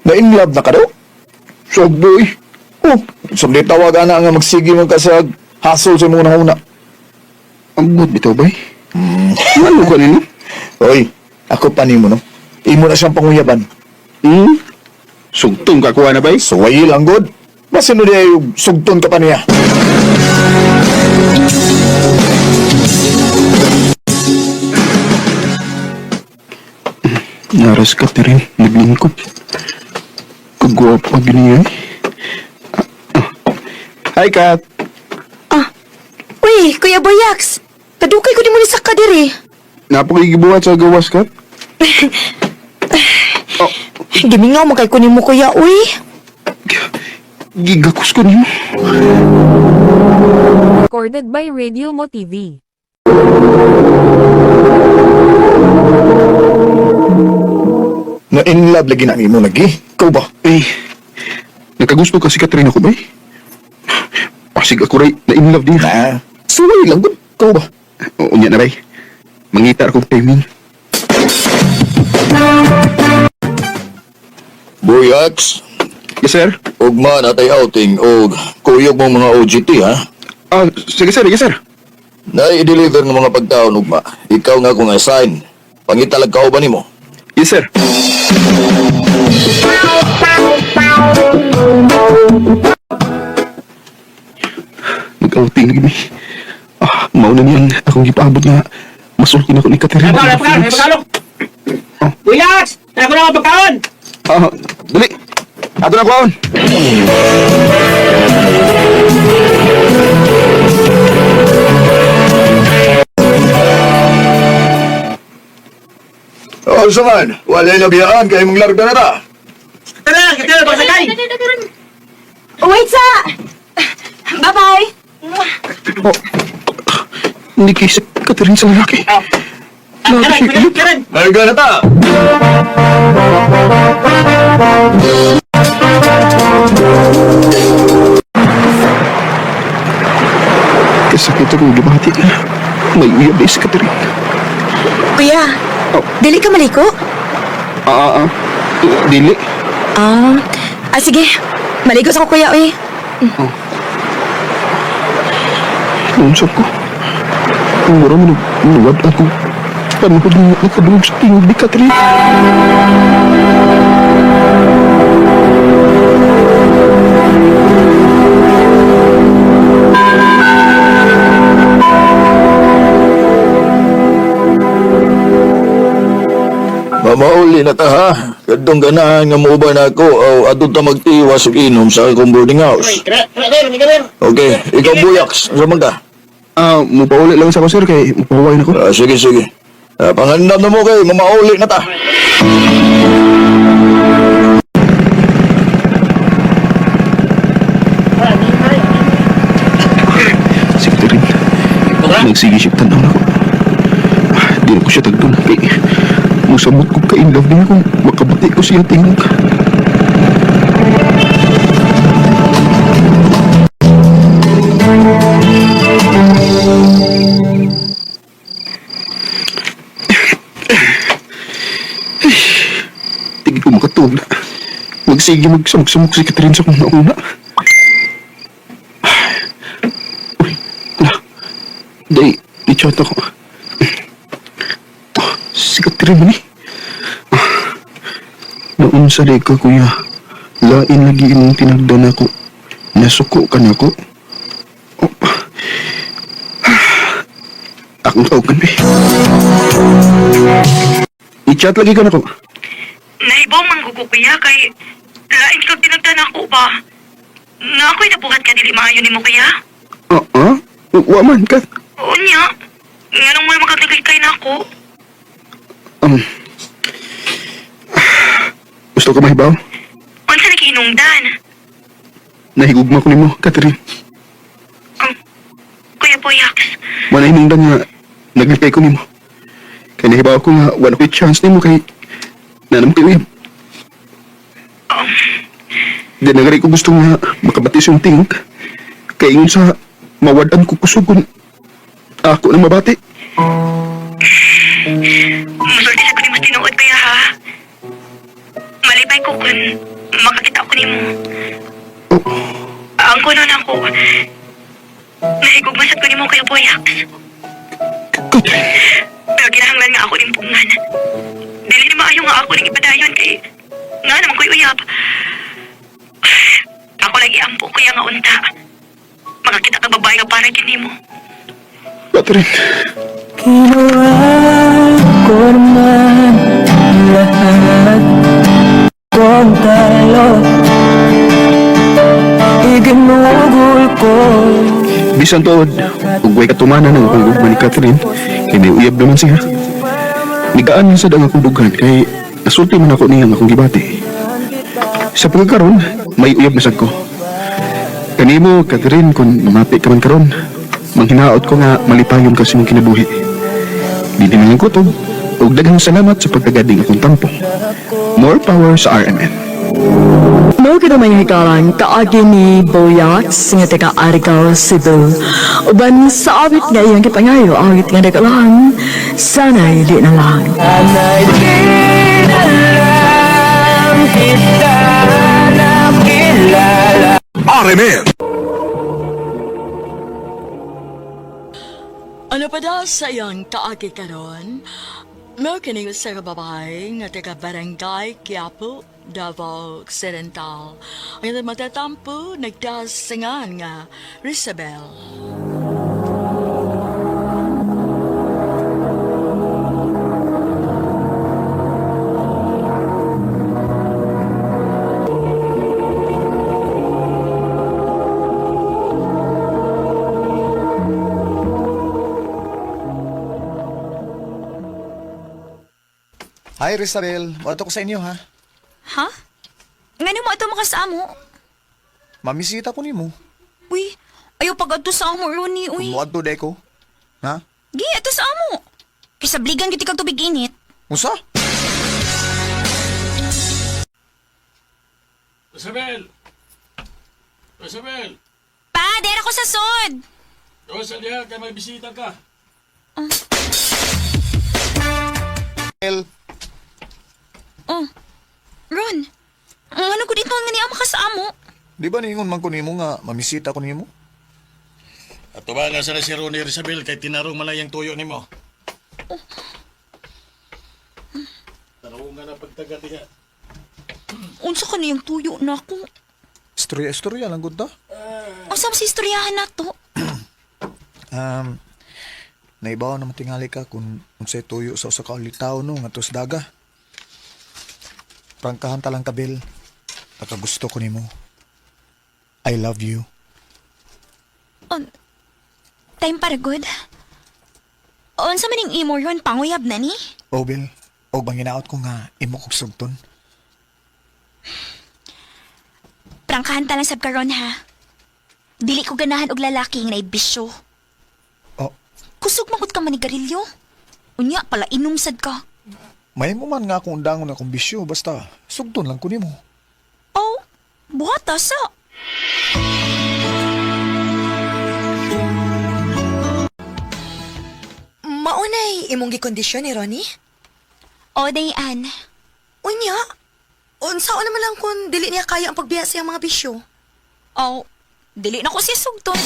Na in love na ka daw? Sag boy. Oh, sundit tawag ana nga magsige man ka sa hasol sa imong una. Ambot bitaw bay. Ano ka nino? Oy, ako pa nimo no. Imo na siyang panguyaban. Hmm? Sugtong ka kuha na bay? Suwayi lang god. Basin no diay sugton ka pa niya. Naras ka, Catherine. Naglingkod. Kagwapa gini eh. Hi, Kat. Uy, Kuya Boyax! Kadukay ko di mo ni sa kadiri. Napakigibuhat sa gawas, Kat. Oh, Gimingaw mo kay kunin mo, kuya, uy. gigakos ko niyo. Recorded by Radio Mo TV. Na in love lagi na ang imo lagi. Ikaw ba? Eh, nagkagusto ka si Catherine ako ba eh? Pasig ako ray, na in love niya. Na, suway lang gud. Ikaw ba? Oo, niya na bay. Mangita akong timing. Boyax, Yes, sir. ugma natay outing og kuyog mong mga OGT ha. Ah, sige sir, yes sir. Na i-deliver ng mga pagkaon ugma. Ikaw nga kung assign. Pangitalag ka ba nimo? Yes, sir. Nag-outing na gini. Ah, mauna niyan akong gipaabot nga masulti na ko ni Catherine. Buyax! Ako na ang pagkaon! Ah, dali. Ato na kwaon. Oh, saman, walay labiyaan kay mong larga na ta. Tara, kita na pasakay! Wait sa! Bye-bye! Oh. Hindi kay si Catherine sa lalaki. Lalaki siya ilip. Larga na ta. Kasakit akong gibati. May uyab na si Catherine. Kuya, Oh. dili ka maliko? Ah, ah, ah. Dili. Ah, sige. Maligo sa ko, kuya, oy. Naunsa ko. Mura mo nuwad ako. Panahon nga nakadungog sa tingog ni Catherine. Mamauli na ta ha. Kadtong ganahan nga muuban ako o adto ta magtiwas ug inom sa akong boarding house. Okay, ikaw Buyax, sa man ka? Ah, mupauli lang sa ako sir kay mupahuway na ko. Ah, sige, sige. Ah, pangandam na mo kay mamauli na ta. Si Catherine. Nagsige siya tanaw na ko. Ah, di na ko siya tagdon kay musamot ko ka in love niya kung makabati ko siya tingog. Tigil ko makatuog na. Magsige magsamok-samok si Catherine sa kong nauna. Uy, ala. Day, di chat ako. Oh, si Catherine man eh. Ah, Noon sa ka, kuya. Lain lagi imong tinagdan ako. Nasuko ka na ako. Oh. Ah, Akong tawagan, be. I-chat lagi ka na ko. Naibaw man ko kuya kay lain kag tinagdan ako ba? Na ako'y nabuhat ka dili maayo nimo kuya? Ah, ah? Wa man, Kath. Unya, nganong mo makatagay na ako? Gusto ka mahibaw? Unsa na kinungdan? Nahigugma ko nimo, Catherine. Kuya Boyax, Wala hinungdan nga naglipay ko nimo. Kay nahibaw ko nga wala ko'y chance nimo kay nanam ko'y uyab. Di na gari ko gusto nga makabati sa iyong tingog. Kay ingon sa mawad-an ko kusugon. Ako na mabati. musulti sa ko nimo tinuod kuya ha. Malipay ko kun makakita ko nimo. Oh, Ang kuno na ako. Nahigugma sad ko nimo Kuya Boyax. Catherine. Pero kinahanglan nga ako ning pungan. Dili ni maayo nga ako ning ipadayon kay nga naman ko'y uyab. Ako lagi ampo kuya nga unta. Makakita ka babae nga para kini mo. Catherine. Ginawa ko naman lahat kong talo. Iginugol ko. Bisan tuod, ug way katumanan ang akong gugma ni Catherine, kay may uyab naman siya. Nigaan sad ang akong dughan kay nasulti man ako niya ang akong gibati. Sa pagkakaron, may uyab na sad ko. Kanimo, Catherine, kung mamati ka man karon, manghinaot ko nga malipayon ka sa imong kinabuhi. Di din ang kutob, Ug daghang salamat sa pagtagading akong tampo. More power sa RMN. Mao kita may hikalang kaagi ni Boyax nga taga Argao, Cebu. Uban sa awit nga iyang gipangayo, awit nga nagalang, sana'y di na lang. Sana'y di na lang kita nakilala. RMN. Ano pa daw sa iyang kaagi karon? Mao kini usa ka babae nga taga Barangay Quiapo, Davao Occidental. Ang iyang matatampo nagdasingan nga Risabel. Hi, Rizabel. Moadto ko sa inyo, ha? Ha? Ngano mo ato makasamo? Mamisita ko nimo. Uy, ayaw pag-adto sa amo, Ronnie, uy. Moadto de ko. Ha? Gi, ato sa amo. Kaysa bligan gyud kag tubig init. Unsa? Isabel! Isabel! Pa, dera ko sa sod. Doon sa diha kay may bisita ka. El, Oh. Ron, ngano ko dito nga niya makasamo? di ba niingon man ko nimo nga mamisita ko nimo? Ato ba nga sa si Ronnie Isabel kay tinarong malayang tuyo nimo. Tarong nga na pagtaga diha. Unsa ka niyang tuyo na ako? Istorya, istorya lang gud ta. Unsa man sa istoryahan nato? Um, naibaw na matingali ka kung unsay tuyo sa usa ka ulitaw no ngadto sa daga. Prangkahan ta lang kabil. Nakagusto ko nimo. I love you. On, time para good. Unsa man ning imo Ron, panguyab na ni? Oh, Bill. Og manginaot ko nga imo kog sugton. Prangkahan ta lang sab karon ha. Dili ko ganahan og lalaki nga naibisyo. Oh, Kusog man gud ka manigarilyo. Unya pala inom sad ka. may mo man nga akong undangon akong bisyo basta sugton lang ko nimo. Oh, buhata sa. Maunay imong gikondisyon ni Ronnie? O, Dayan. Unya, unsa naman lang kung dili niya kaya ang pagbiya sa iyang mga bisyo. Oh, dili na ko siya sugton.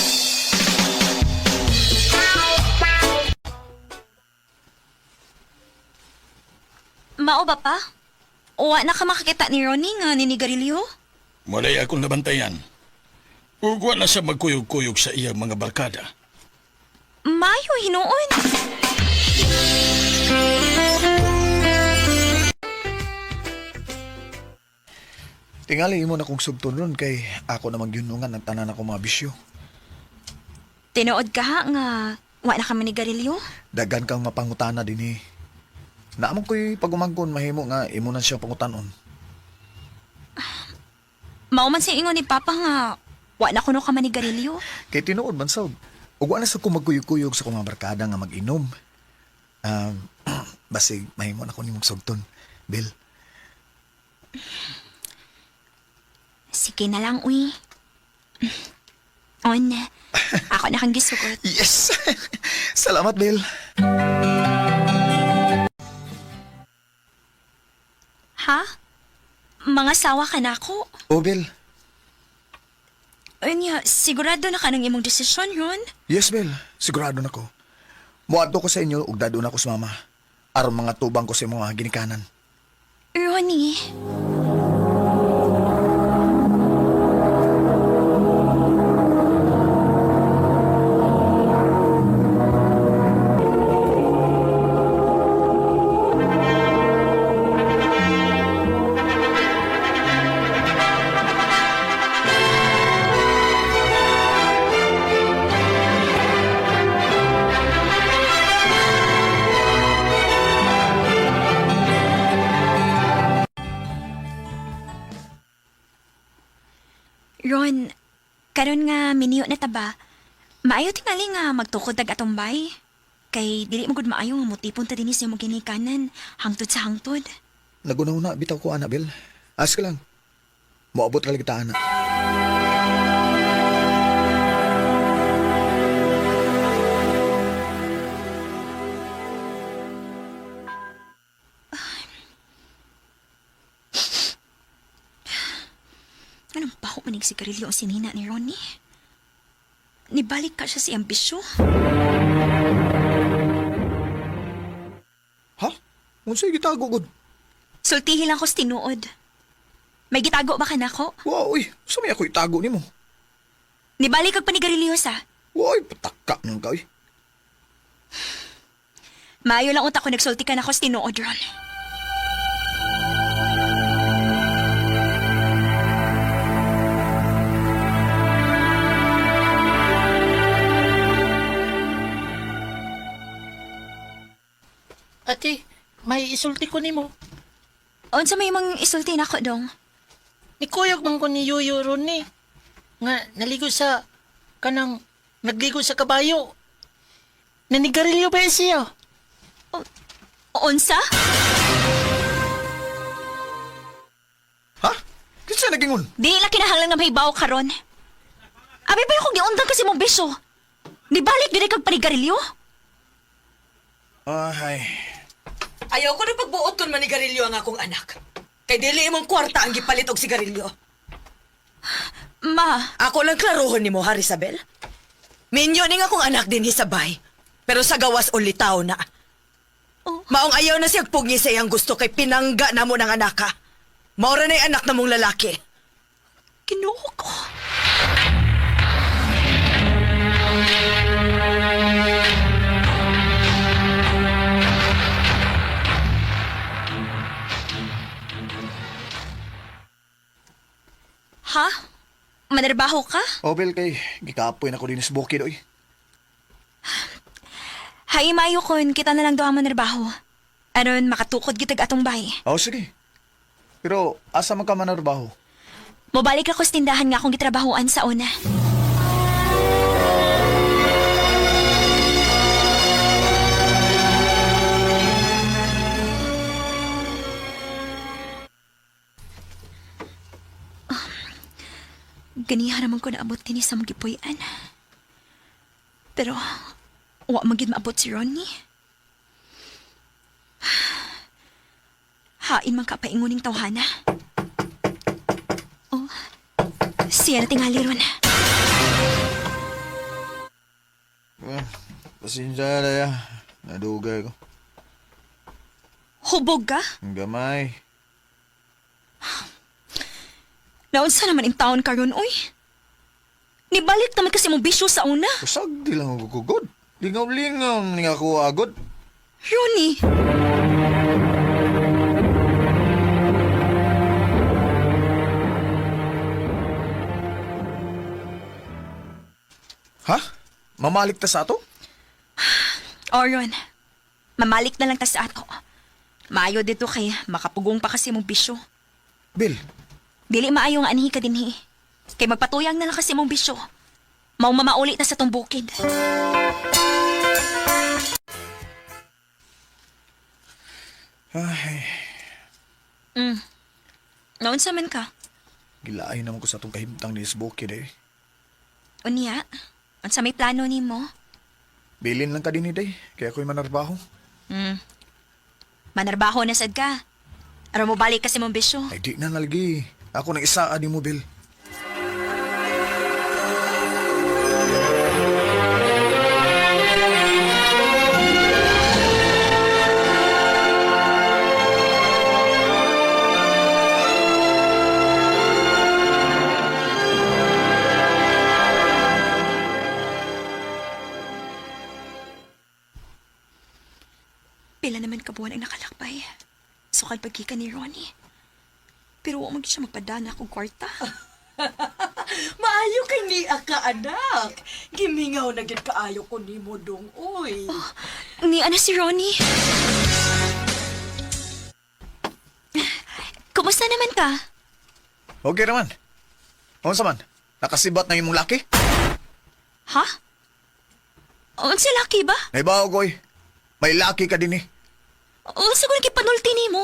Mao ba pa? Wa na ka makakita ni Ronnie nga ninigarilyo? Walay akong nabantayan. Ug wala siya magkuyog-kuyog sa iyang mga barkada. Mayo hinuon. Tingali imo na kong sugton ron kay ako na magyunungan ang tanan akong mga bisyo. Tinuod ka ha nga wa na ka manigarilyo? Dagan kang mapangutana dinhi. Naamon ko'y pagumangkon mahimo nga imo na siya pangutanon. Mao man sa ingon ni Papa nga wa na kuno ka manigarilyo. Kay tinuod man sad. Ug wa na sa ko magkuyog-kuyog sa akong mga barkada nga mag-inom. Um, basig mahimo na ko nimong sugton, Bill. Sige na lang, uy. On, ako na kang gisugot. Yes. Salamat, Bill. Ha? Mga sawa ka na ako? Oh, Bill. Unya, sigurado na ka ng imong desisyon, Ron? Yes, Bill. Sigurado na ko. Muadto ko sa inyo ug dadon ako sa mama. Aron mga tubang ko sa imong mga ginikanan. Ronnie. Ron, karon nga miniyo na ta ba? Maayo tingali nga magtukod tag atong bay. Kay dili mo gud maayo nga motipon ta dinhi sa imong ginikanan, hangtod sa hangtod. Nagunaw na, bitaw ko, Annabel. As ka lang. Moabot ra lagi ta, ana. Anong baho manig sigarilyo ang sinina ni Ronnie? Nibalik ka siya si ambisyo? Ha? Unsay gitago gud? Sultihi lang ko sa tinuod. May gitago ba ka nako? Wow, uy, sa may ako itago nimo. Nibalik kag panigarilyo sa. Uy, pataka nang ka, uy. Maayo lang unta ko nagsulti ka nako sa tinuod, Ron. Ate, may isulti ko nimo. Unsa may imong isulti nako dong? Nikuyog man ko ni Yuyo ron ni. Nga naligo sa kanang nagligo sa kabayo. Nanigarilyo ba siya? Unsa? Ha? Kinsa nagingon? Di la kinahanglan nga mahibaw karon. Abi ba yung kung giundang kasi mong bisyo? Nibalik dili kag panigarilyo? Ay. Ayaw ko na pagbuot kung manigarilyo ang akong anak. Kay dili imong kwarta ang gipalit og sigarilyo. Ma. Ako lang klarohon nimo, ha, Isabel? Minyo ning akong anak dinhi sa bay. Pero sa gawas o litaw na. Oh. Maong ayaw na siyang pugni sa iyang gusto kay pinangga na mo ng anak ha. Maura na'y anak na mong lalaki. Ginoo ko. Ha? Manarbaho ka? Obel kay gikapoy na ko din sa bukid, uy. Hay, mayo kon, kita na lang daw ang manarbaho. Aron, makatukod gitag atong bay. Oh, sige. Pero asa man ka manarbaho? Mobalik ako sa tindahan nga akong gitrabahoan sa una. Ganiha naman ko naabot din sa magipuy-an. Pero, wa magid maabot si Ronnie. Hain man ka painguning tawhana. Oh, siya na tingali ron. Eh, pasensya na ya. Nadugay ko. Hubog ka? Ang gamay. Naunsa naman in taon karon oy? Nibalik naman kasi mong bisyo sa una. Usag di lang ako kugod. Lingaw-lingaw ni ako agod. Ronnie! Ha? Mamalik ta sa ato? Oron, mamalik na lang ta sa ato. Maayo dito kay makapugong pa kasi mong bisyo. Bill, Dili maayo nga anhi ka dinhi. Kay magpatuyang na lang kasi mong bisyo. Mao mamauli ta sa tong bukid. Ay, Naunsa man ka? gilaay naman ko sa atong kahimtang ni bukid eh. Unya, unsa may plano nimo? Bilin lang ka din day, kaya ako'y manarbaho. Manarbaho na sad ka. Aron mo balik kasi mong bisyo. Ay di na nalagi. Ako nang isa ani mo, Bill. Pila naman kabuan ang nakalakbay. Sukal pagkika ni Ronnie. Pero wa man gyud siya magpadana akong kwarta. Maayo kay niya ka, anak. Gimingaw na gyud kaayo ko nimo dong, oy. Ni ano si Ronnie? Kumusta naman ka? Okay naman. Unsa man? Nakasibat na imong laki? Ha? Unsa laki ba? Naibaw ko eh. May laki ka din eh. Unsa ko nagkipanulti nimo?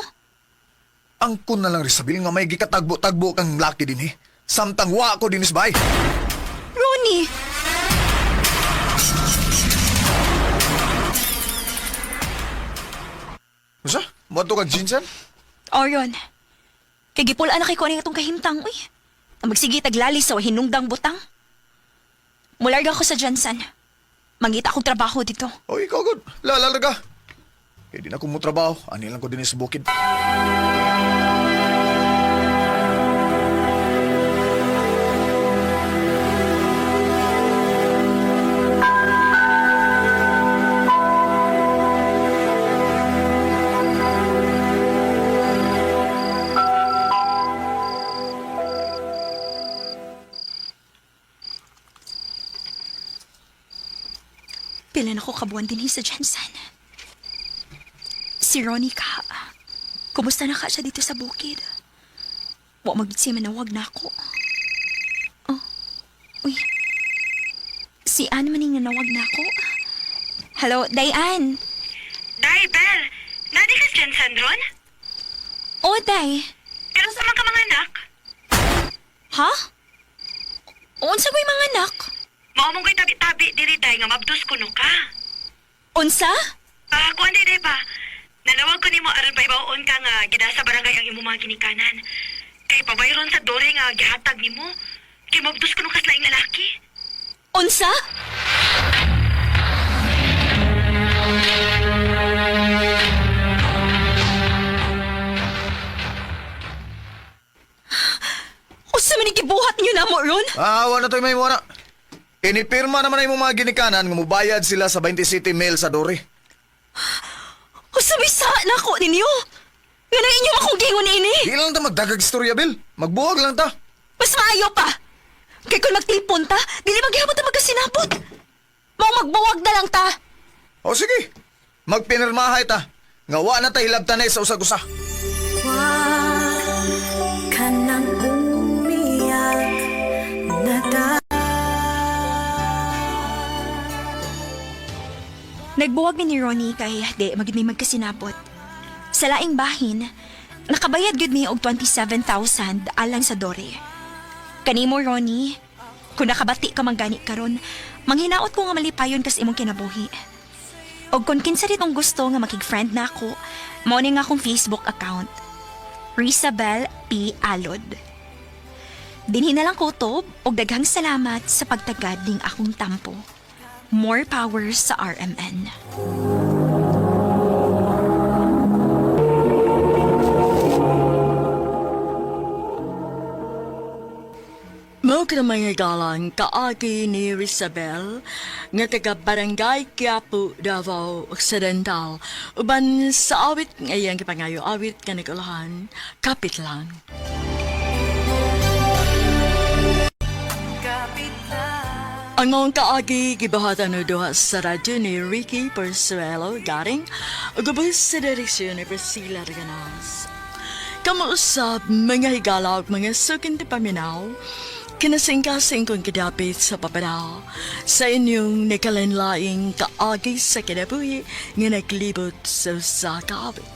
Angkon na lang Rizabel nga may gikatagbo-tagbo kang laki din eh. Samtang wa ko dinis bay. Ronnie! Unsa? Moadto kag Jinsan? Orion, kay gipul-an na kay ko atong kahimtang, uy. Ang magsige taglali sa hinungdang butang. Mularga ko sa Jensen. Mangita akong trabaho dito. O ikaw gud. Lala ka. Kay di na ko mo trabaho. Ani lang ko dinis sa bukid. Pila na ko kabuan din sa Jensen. Si Ronnie ka. Kumusta na ka siya dito sa bukid? Wa magid siya manawag na ako. Oh, uy. Si Ann maning nanawag na ako. Hello, Diane. Day, Bel! Nadi ka Jensen ron? Oh, Day. Pero sa man ka mga anak? Ha? Unsa ko'y mga anak? Mao mong ko'y tabi-tabi diri day nga mabdos kuno ka. Unsa? Ah, kuan day day ba? Nanawag ko nimo aron paibaon ka nga gida sa barangay ang imong mga ginikanan. Kay pabayron sa dore nga gihatag nimo. Kay mabdos kuno kas laing lalaki. Unsa? Unsa man ang gibuhat niyo namo ron? Ah, wala to'y may na. Inipirma naman na imong mga ginikanan nga mubayad sila sa 27 mil sa dori. Unsa may sa nako ninyo? Nga na inyo akong gingon ini. Di lang ta magdagag istorya, Bill. Magbuwag lang ta. Mas maayo pa. Kay kung magtilpon ta, dili maghihapon ta magkasinabot. Mao magbuwag na lang ta. O sige, magpinirmahay ta. Nga wa na ta hilabtanay sa usag-usa. Ka nang umiyak na Nagbuwag mi ni Ronnie kay di magid may magkasinabot. Sa laing bahin, nakabayad gyud mi og 27,000 alang sa dore. Kanimo Ronnie, kung nakabati ka man gani karon, manghinaot ko nga malipayon kas imong kinabuhi. Og kung kinsa ditong gusto nga makig-friend na ako, mao ni nga akong Facebook account. Rizabel P. Alod. Dinhi na lang kutob og daghang salamat sa pagtagad ning akong tampo. More power sa RMN. Mao ka mga galang kaagi ni Rizabel nga taga Barangay Quiapo, Davao Occidental. Uban sa awit nga iyang gipangayo awit nga nagulahan, kapit lang. Ang maong kaagi gibuhatan og duha sa radyo ni Ricky Persuelo Garing ug ubos sa direksyon ni Priscilla Reganas. Kamuusap mga higala ug mga suking paminaw, kinasingkasing kong kidapit sa papadal sa inyong nikalinlaing kaagi sa kinabuhi nga naglibot sa usa ka awit.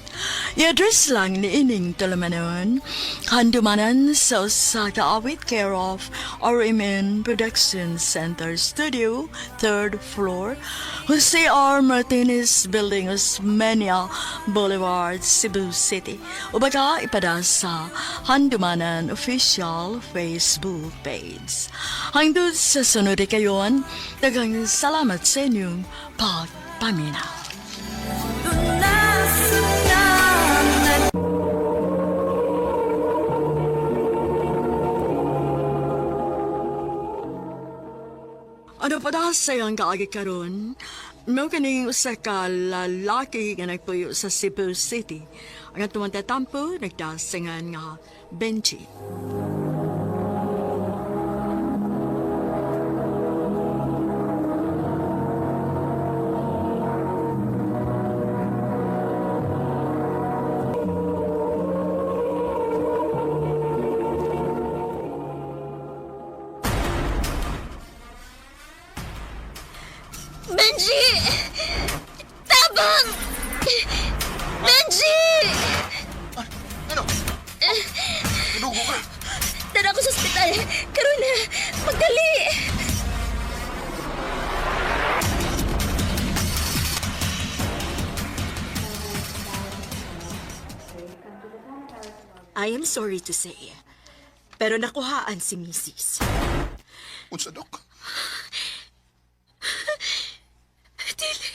I-address lang ni ining tulumanon, handumanan sa usa ka awit care of RMN Production Center Studio, 3rd floor, Jose R. Martinez Building, Osmeña Boulevard, Cebu City. O baka ipada sa Handumanan Official Facebook page. Hangtod sa sunod kayon, daghang salamat sa inyong pagpaminaw. Ano pa da sa iyang kaagi karon? Mao kaning usa ka lalaki nga nagpuyo sa Cebu City. Ang atong tatampo nagdasingan nga Benji. Benji! I am sorry to say, pero nakuhaan si Mrs. Unsa, Dok? Dili.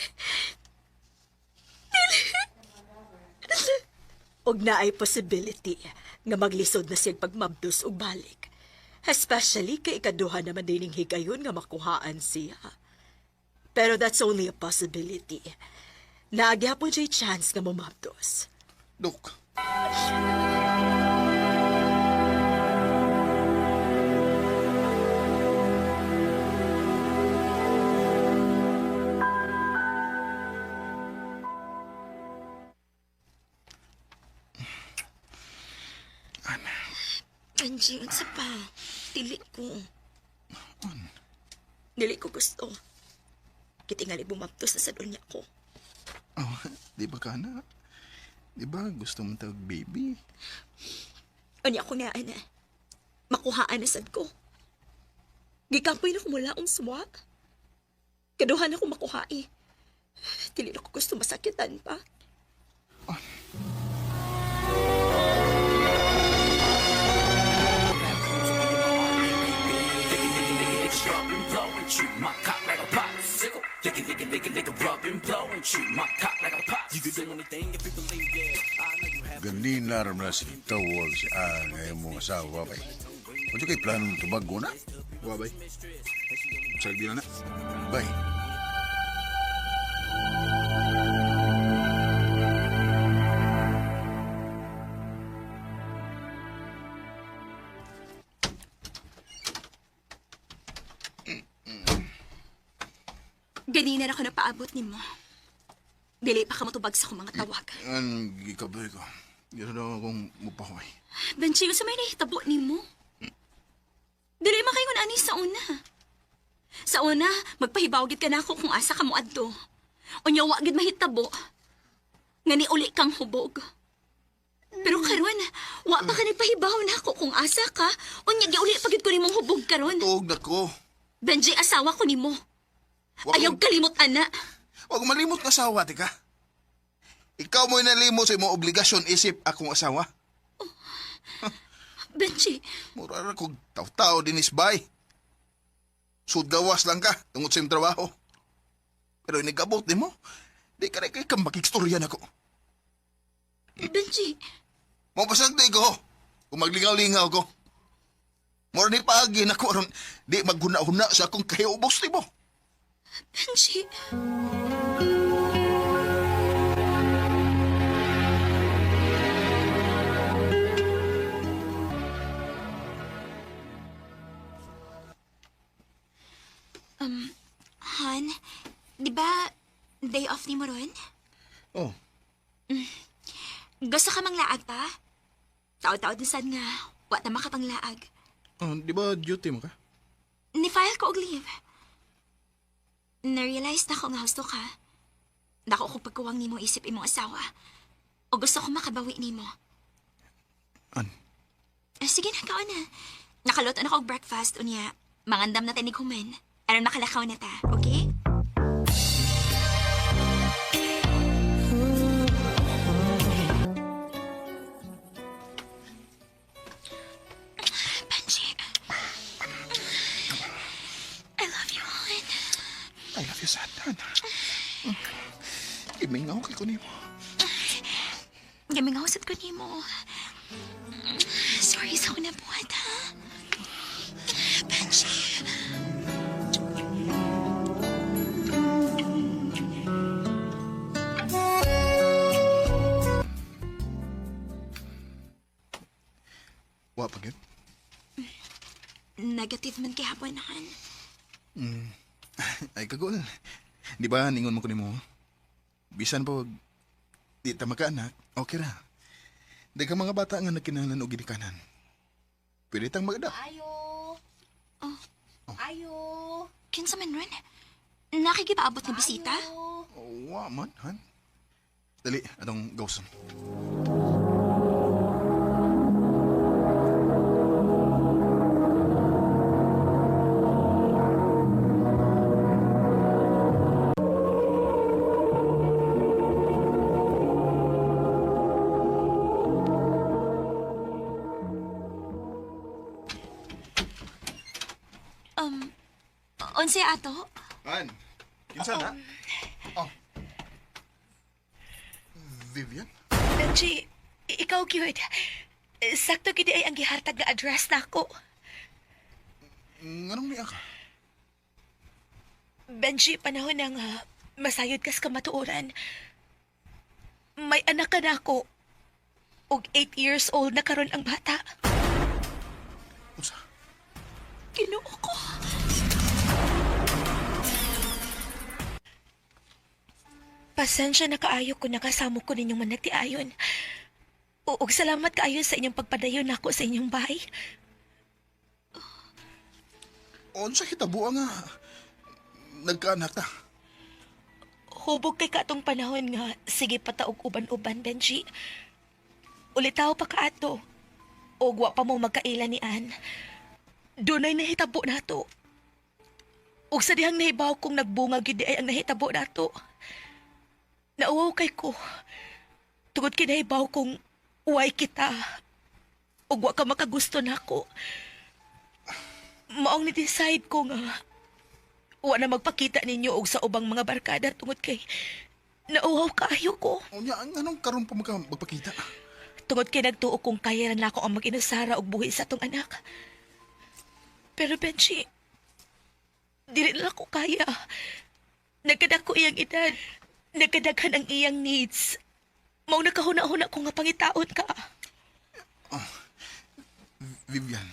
Dili. Og naay possibility nga maglisod na siyang pagmabdos og balik. Especially kay ikaduha naman dining higayon nga makuhaan siya. Pero that's only a possibility. Naagyapon siya'y chance nga mumabdos. Dok. Benji, unsa pa? Dili ko. Dili ko gusto. Kitingali bumabdos na sa dunya ko. Oh, di ba ka na? Di ba gusto mo tawag baby? Unya ko nga, ana. Makuhaan na sad ko. Gikapoy na ko mula ang suwak. Kaduhan ako makuha eh. Dili na ko gusto masakitan pa. Ganina ram na si tawag si Ann nga imong asawa bay. Unsa kay plano tubag na? Wa, bay. Salbi na na. Bay. Ganina na ako napaabot nimo. Dili pa ka motubag sa akong mga tawag. An, gikaboy ko. Gano'n daw akong mupahoy. Benji, unsa may nahitabo nimo? Dili makaingon ani sa una. Sa una, magpahibaw gid ka nako kung asa ka moadto. Unya wa gid mahitabo. Nga ni uli kang hubog. Pero karon, wa pa ka nagpahibaw nako kung asa ka. Unya giuli pa gid ko nimong hubog karon. Tuog na ko. Benji, asawa ko nimo. Wa Ayaw kalimot ana. Huwag malimot ng asawa, tika. Ikaw mo'y nalimot sa imong obligasyon isip akong asawa. Benji, Mura ra kog taw-tao dinis bay. Sudgawas lang ka tungod sa imong trabaho. Pero inigabot nimo, di ka rin kay kang makikstorya nako. Benji, Mo pasagdi ko kung maglingaw-lingaw ko. Mura ni paagi nako aron di maghuna-huna sa akong kahiubos nimo. Benji. Han, di ba day off ni mo ron? Oh, Gusto ka mang laag pa? Taod-taod na sad nga, wa ta makapanglaag. oh, di ba duty mo ka? Ni-file ko og leave. Na-realize na ko nga husto ka. Dako ko pagkuwang nimo isip imong asawa. O gusto ko makabawi nimo. An? Eh, sige na, kaon na. Nakaluto na ko og breakfast, unya. Mangandam na tinig human. Aron makalakaw na ta, okay? Benji. I love you, Hon. I love you, Satan. Imingaw kay ko nimo. Gamingaw sad ko nimo. Sorry sa akong nabuhat, ha? Benji. Wa pa gyud. Negative man kay hapon, Han. Ay kagol. Di ba ningon mo ko nimo? Bisan po di ta makaanak, okay ra. Di ka mga bata nga nagkinahanglan og ginikanan. Pwede tang mag-adapt. Ayo. Oh. Ayo. Kinsa man ron? Nakikipaabot ng bisita? Wa man, han. Dali, atong gawson. Unsay ato? An, kinsa na? Oh. Vivian? Benji, ikaw gyud. Sakto gyud ay ang gihatag nga address nako. Nganong niya ka? Benji, panahon na nga masayod kas kamatuoran. May anak ka na ako. Og 8 years old na karon ang bata. Unsa? Ginoo ko. Pasensya na kaayo kung nakasamo ko ninyong managtiayon. Ug salamat kaayo sa inyong pagpadayon nako sa inyong bahay. Unsa hitabo nga nagkaanak ta? Hubog kay katong panahon nga sige pataog uban-uban, Benji. Ulitaw pa kaato. Og wa pa mo magkaila ni Ann. Dunay nahitabo nato. Ug sa dihang nahibaw kong nagbunga gyud di ay ang nahitabo nato. Nauwaw kay ko. Tungod kay nahibaw kong uway kita. Ug wa ka makagusto nako. Maong ni-decide ko nga wa na magpakita ninyo og sa ubang mga barkada tungod kay nauhaw kaayo ko. Unya, nganong karon pa magpakita? Tungod kay nagtuo kong kaya na nako ang mag-inasara og buhi sa atong anak. Pero Benji, dili na ko kaya. Nagkadako iyang edad. Nagkadaghan ang iyang needs. Mao nakahuna-huna ko nga pangitaon ka. Vivian,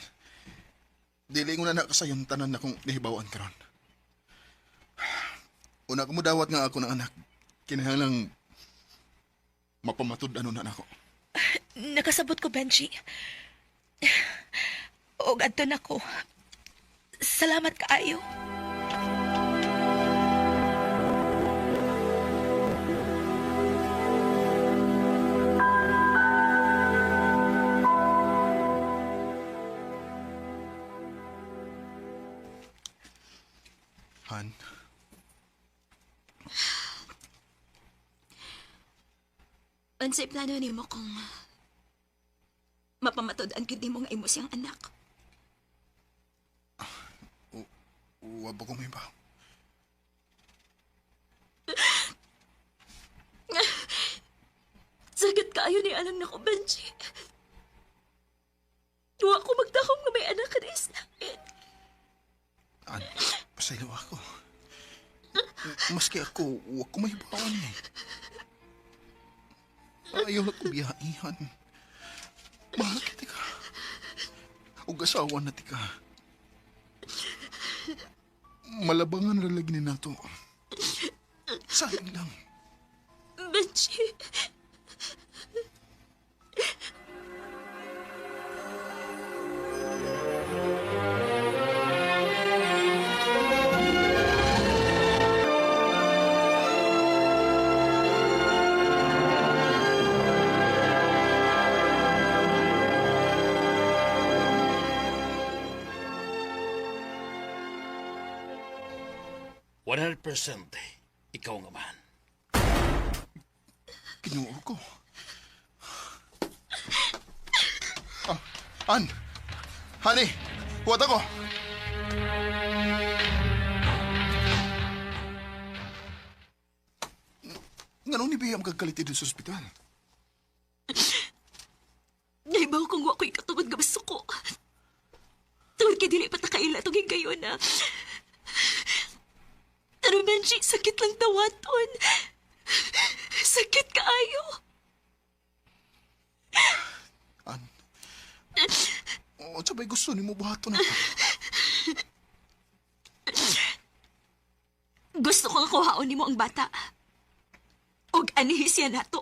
dili ko na nakasayon tanan na kong nahibawan karon. Una ko mo dawat nga ako ng anak, kinahanglang mapamatud ano na nako. Nakasabot ko, Benji. Og adto na ko. Salamat kaayo. Han, Unsay plano nimo kung mapamatud-an gyud nimo nga imo siyang anak? wa ba ko may ba? Sakit kaayo ni alang nako, Benji. Wa ko magdahom nga may anak ka na islain. An, pasaylo ako. Maski ako, wa ko mahibawan eh. Ayaw na ko biyaihan. Mahal kita ka. Ug asawa na tika. Malabangan ra lagi ni nato. Sayang lang. Benji. %100 ikaw nga man. Kinuo ko. Ah, An! Honey! Huwat ako! Nganong ni Bea magkagkalit dito sa ospital? Naibaw kong wa ko'y katungod nga masuko. Tungod kay dili pa ta kaila itong higayon na. Pero Benji, sakit lang tawaton. Sakit kaayo. An? O, sabay gusto ni mo buhaton ako. Gusto ko nga kuhaon nimo ang bata. Og anihi siya nato.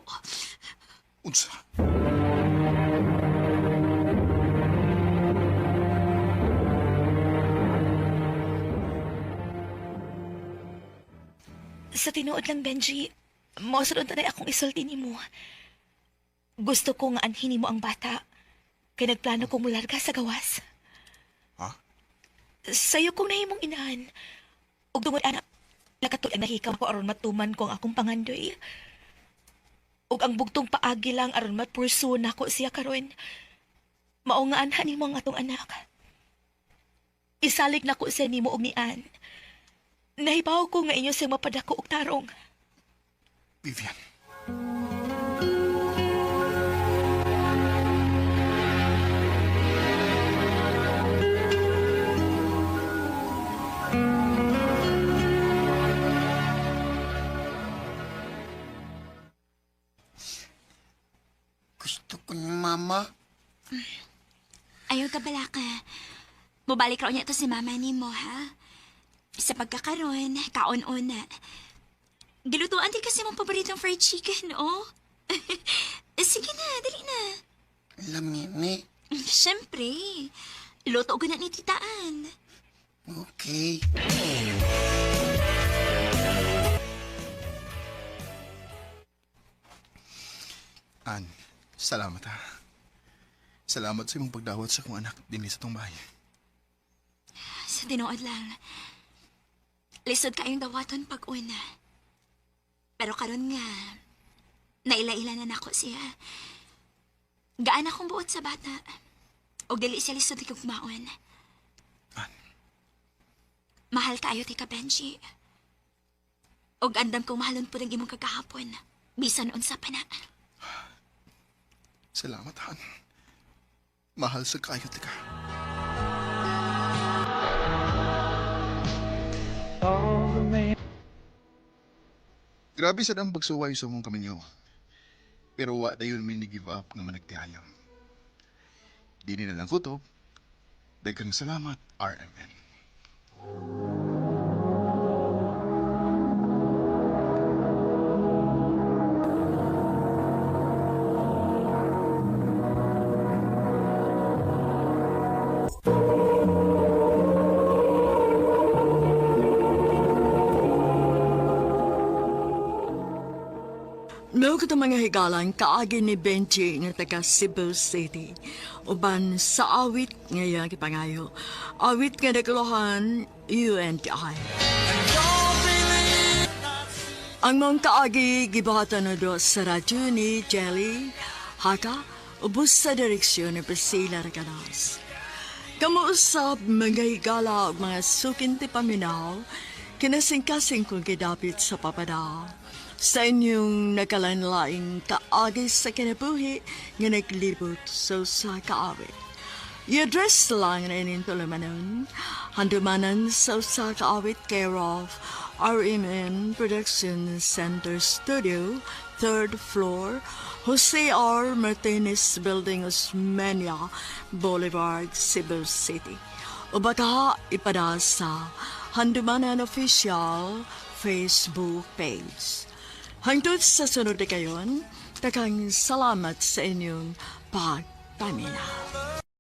Unsa? Sa tinuod lang, Benji, mao sa tanay akong isulti nimo. Gusto ko nga anhin nimo ang bata. Kay nagplano kong mularga sa gawas. Ha? Sayo kong nahimong inahan. Ug tungod ana, nakatuig nahikaw ko aron matuman ko ang akong pangandoy. Ug ang bugtong paagi lang aron matpursue nako siya karon. Mao nga anhan nimo ang atong anak. Isalig nako siya nimo og ni Ann. Nahibaw ko nga inyo siyang mapadako og tarong. Vivian. Gusto ko ni mama. Ayaw ka balaka. Mubalik raw niya to si mama ni mo, ha? Sa pagkakaroon, kaon-una. Gilutuan din kasi mong paboritong fried chicken, oh. Sige na, dali na. Lamini. Siyempre. Luto ko na ni Tita Ann. Okay. Ann, salamat ha. Salamat sa imong pagdawat sa akong anak dinhi sa tong bahay. Sa tinuod lang. Lisod kayong dawaton pag una. Pero karon nga, naila-ila na nako siya. Gaan akong buot sa bata. Og dili siya lisod ikugmaon. Mahal kaayo ti ka, Benji. Og andam kong mahalon po ng imong kagahapon. Bisan unsa pa na. Salamat, Han. Mahal sa kayo ka. Grabe sa ang pagsuway sa mong kaminyo. Pero wa dayon mi ni give up nga managtiayon. Dini na lang kutob. Daghang salamat, RMN. Mao kato mga higalan kaagi ni Benji nga taga Cebu City. Uban sa awit nga iyang gipangayo. Awit nga naguluhan You and I. Ang mong kaagi gibuhatan na do sa radyo ni Jelly Haka, ubos sa direksyon ni Priscilla Recanas. Kamuusap mga higala ug mga sukin ti paminaw, kinasingkasing kong gidapit sa papada. Sa inyong nakalanlaing kaagi sa kinabuhi nga naglibot sa usa ka awit. I-address lang na ining tulumanon, handumanan sa usa ka awit care of RMN Production Center Studio, 3rd floor, Jose R. Martinez Building, Osmeña Boulevard, Cebu City. O baka ipada sa Handumanan Official Facebook page. Hangtod sa sunod na kayon, takang salamat sa inyong pagpaminaw.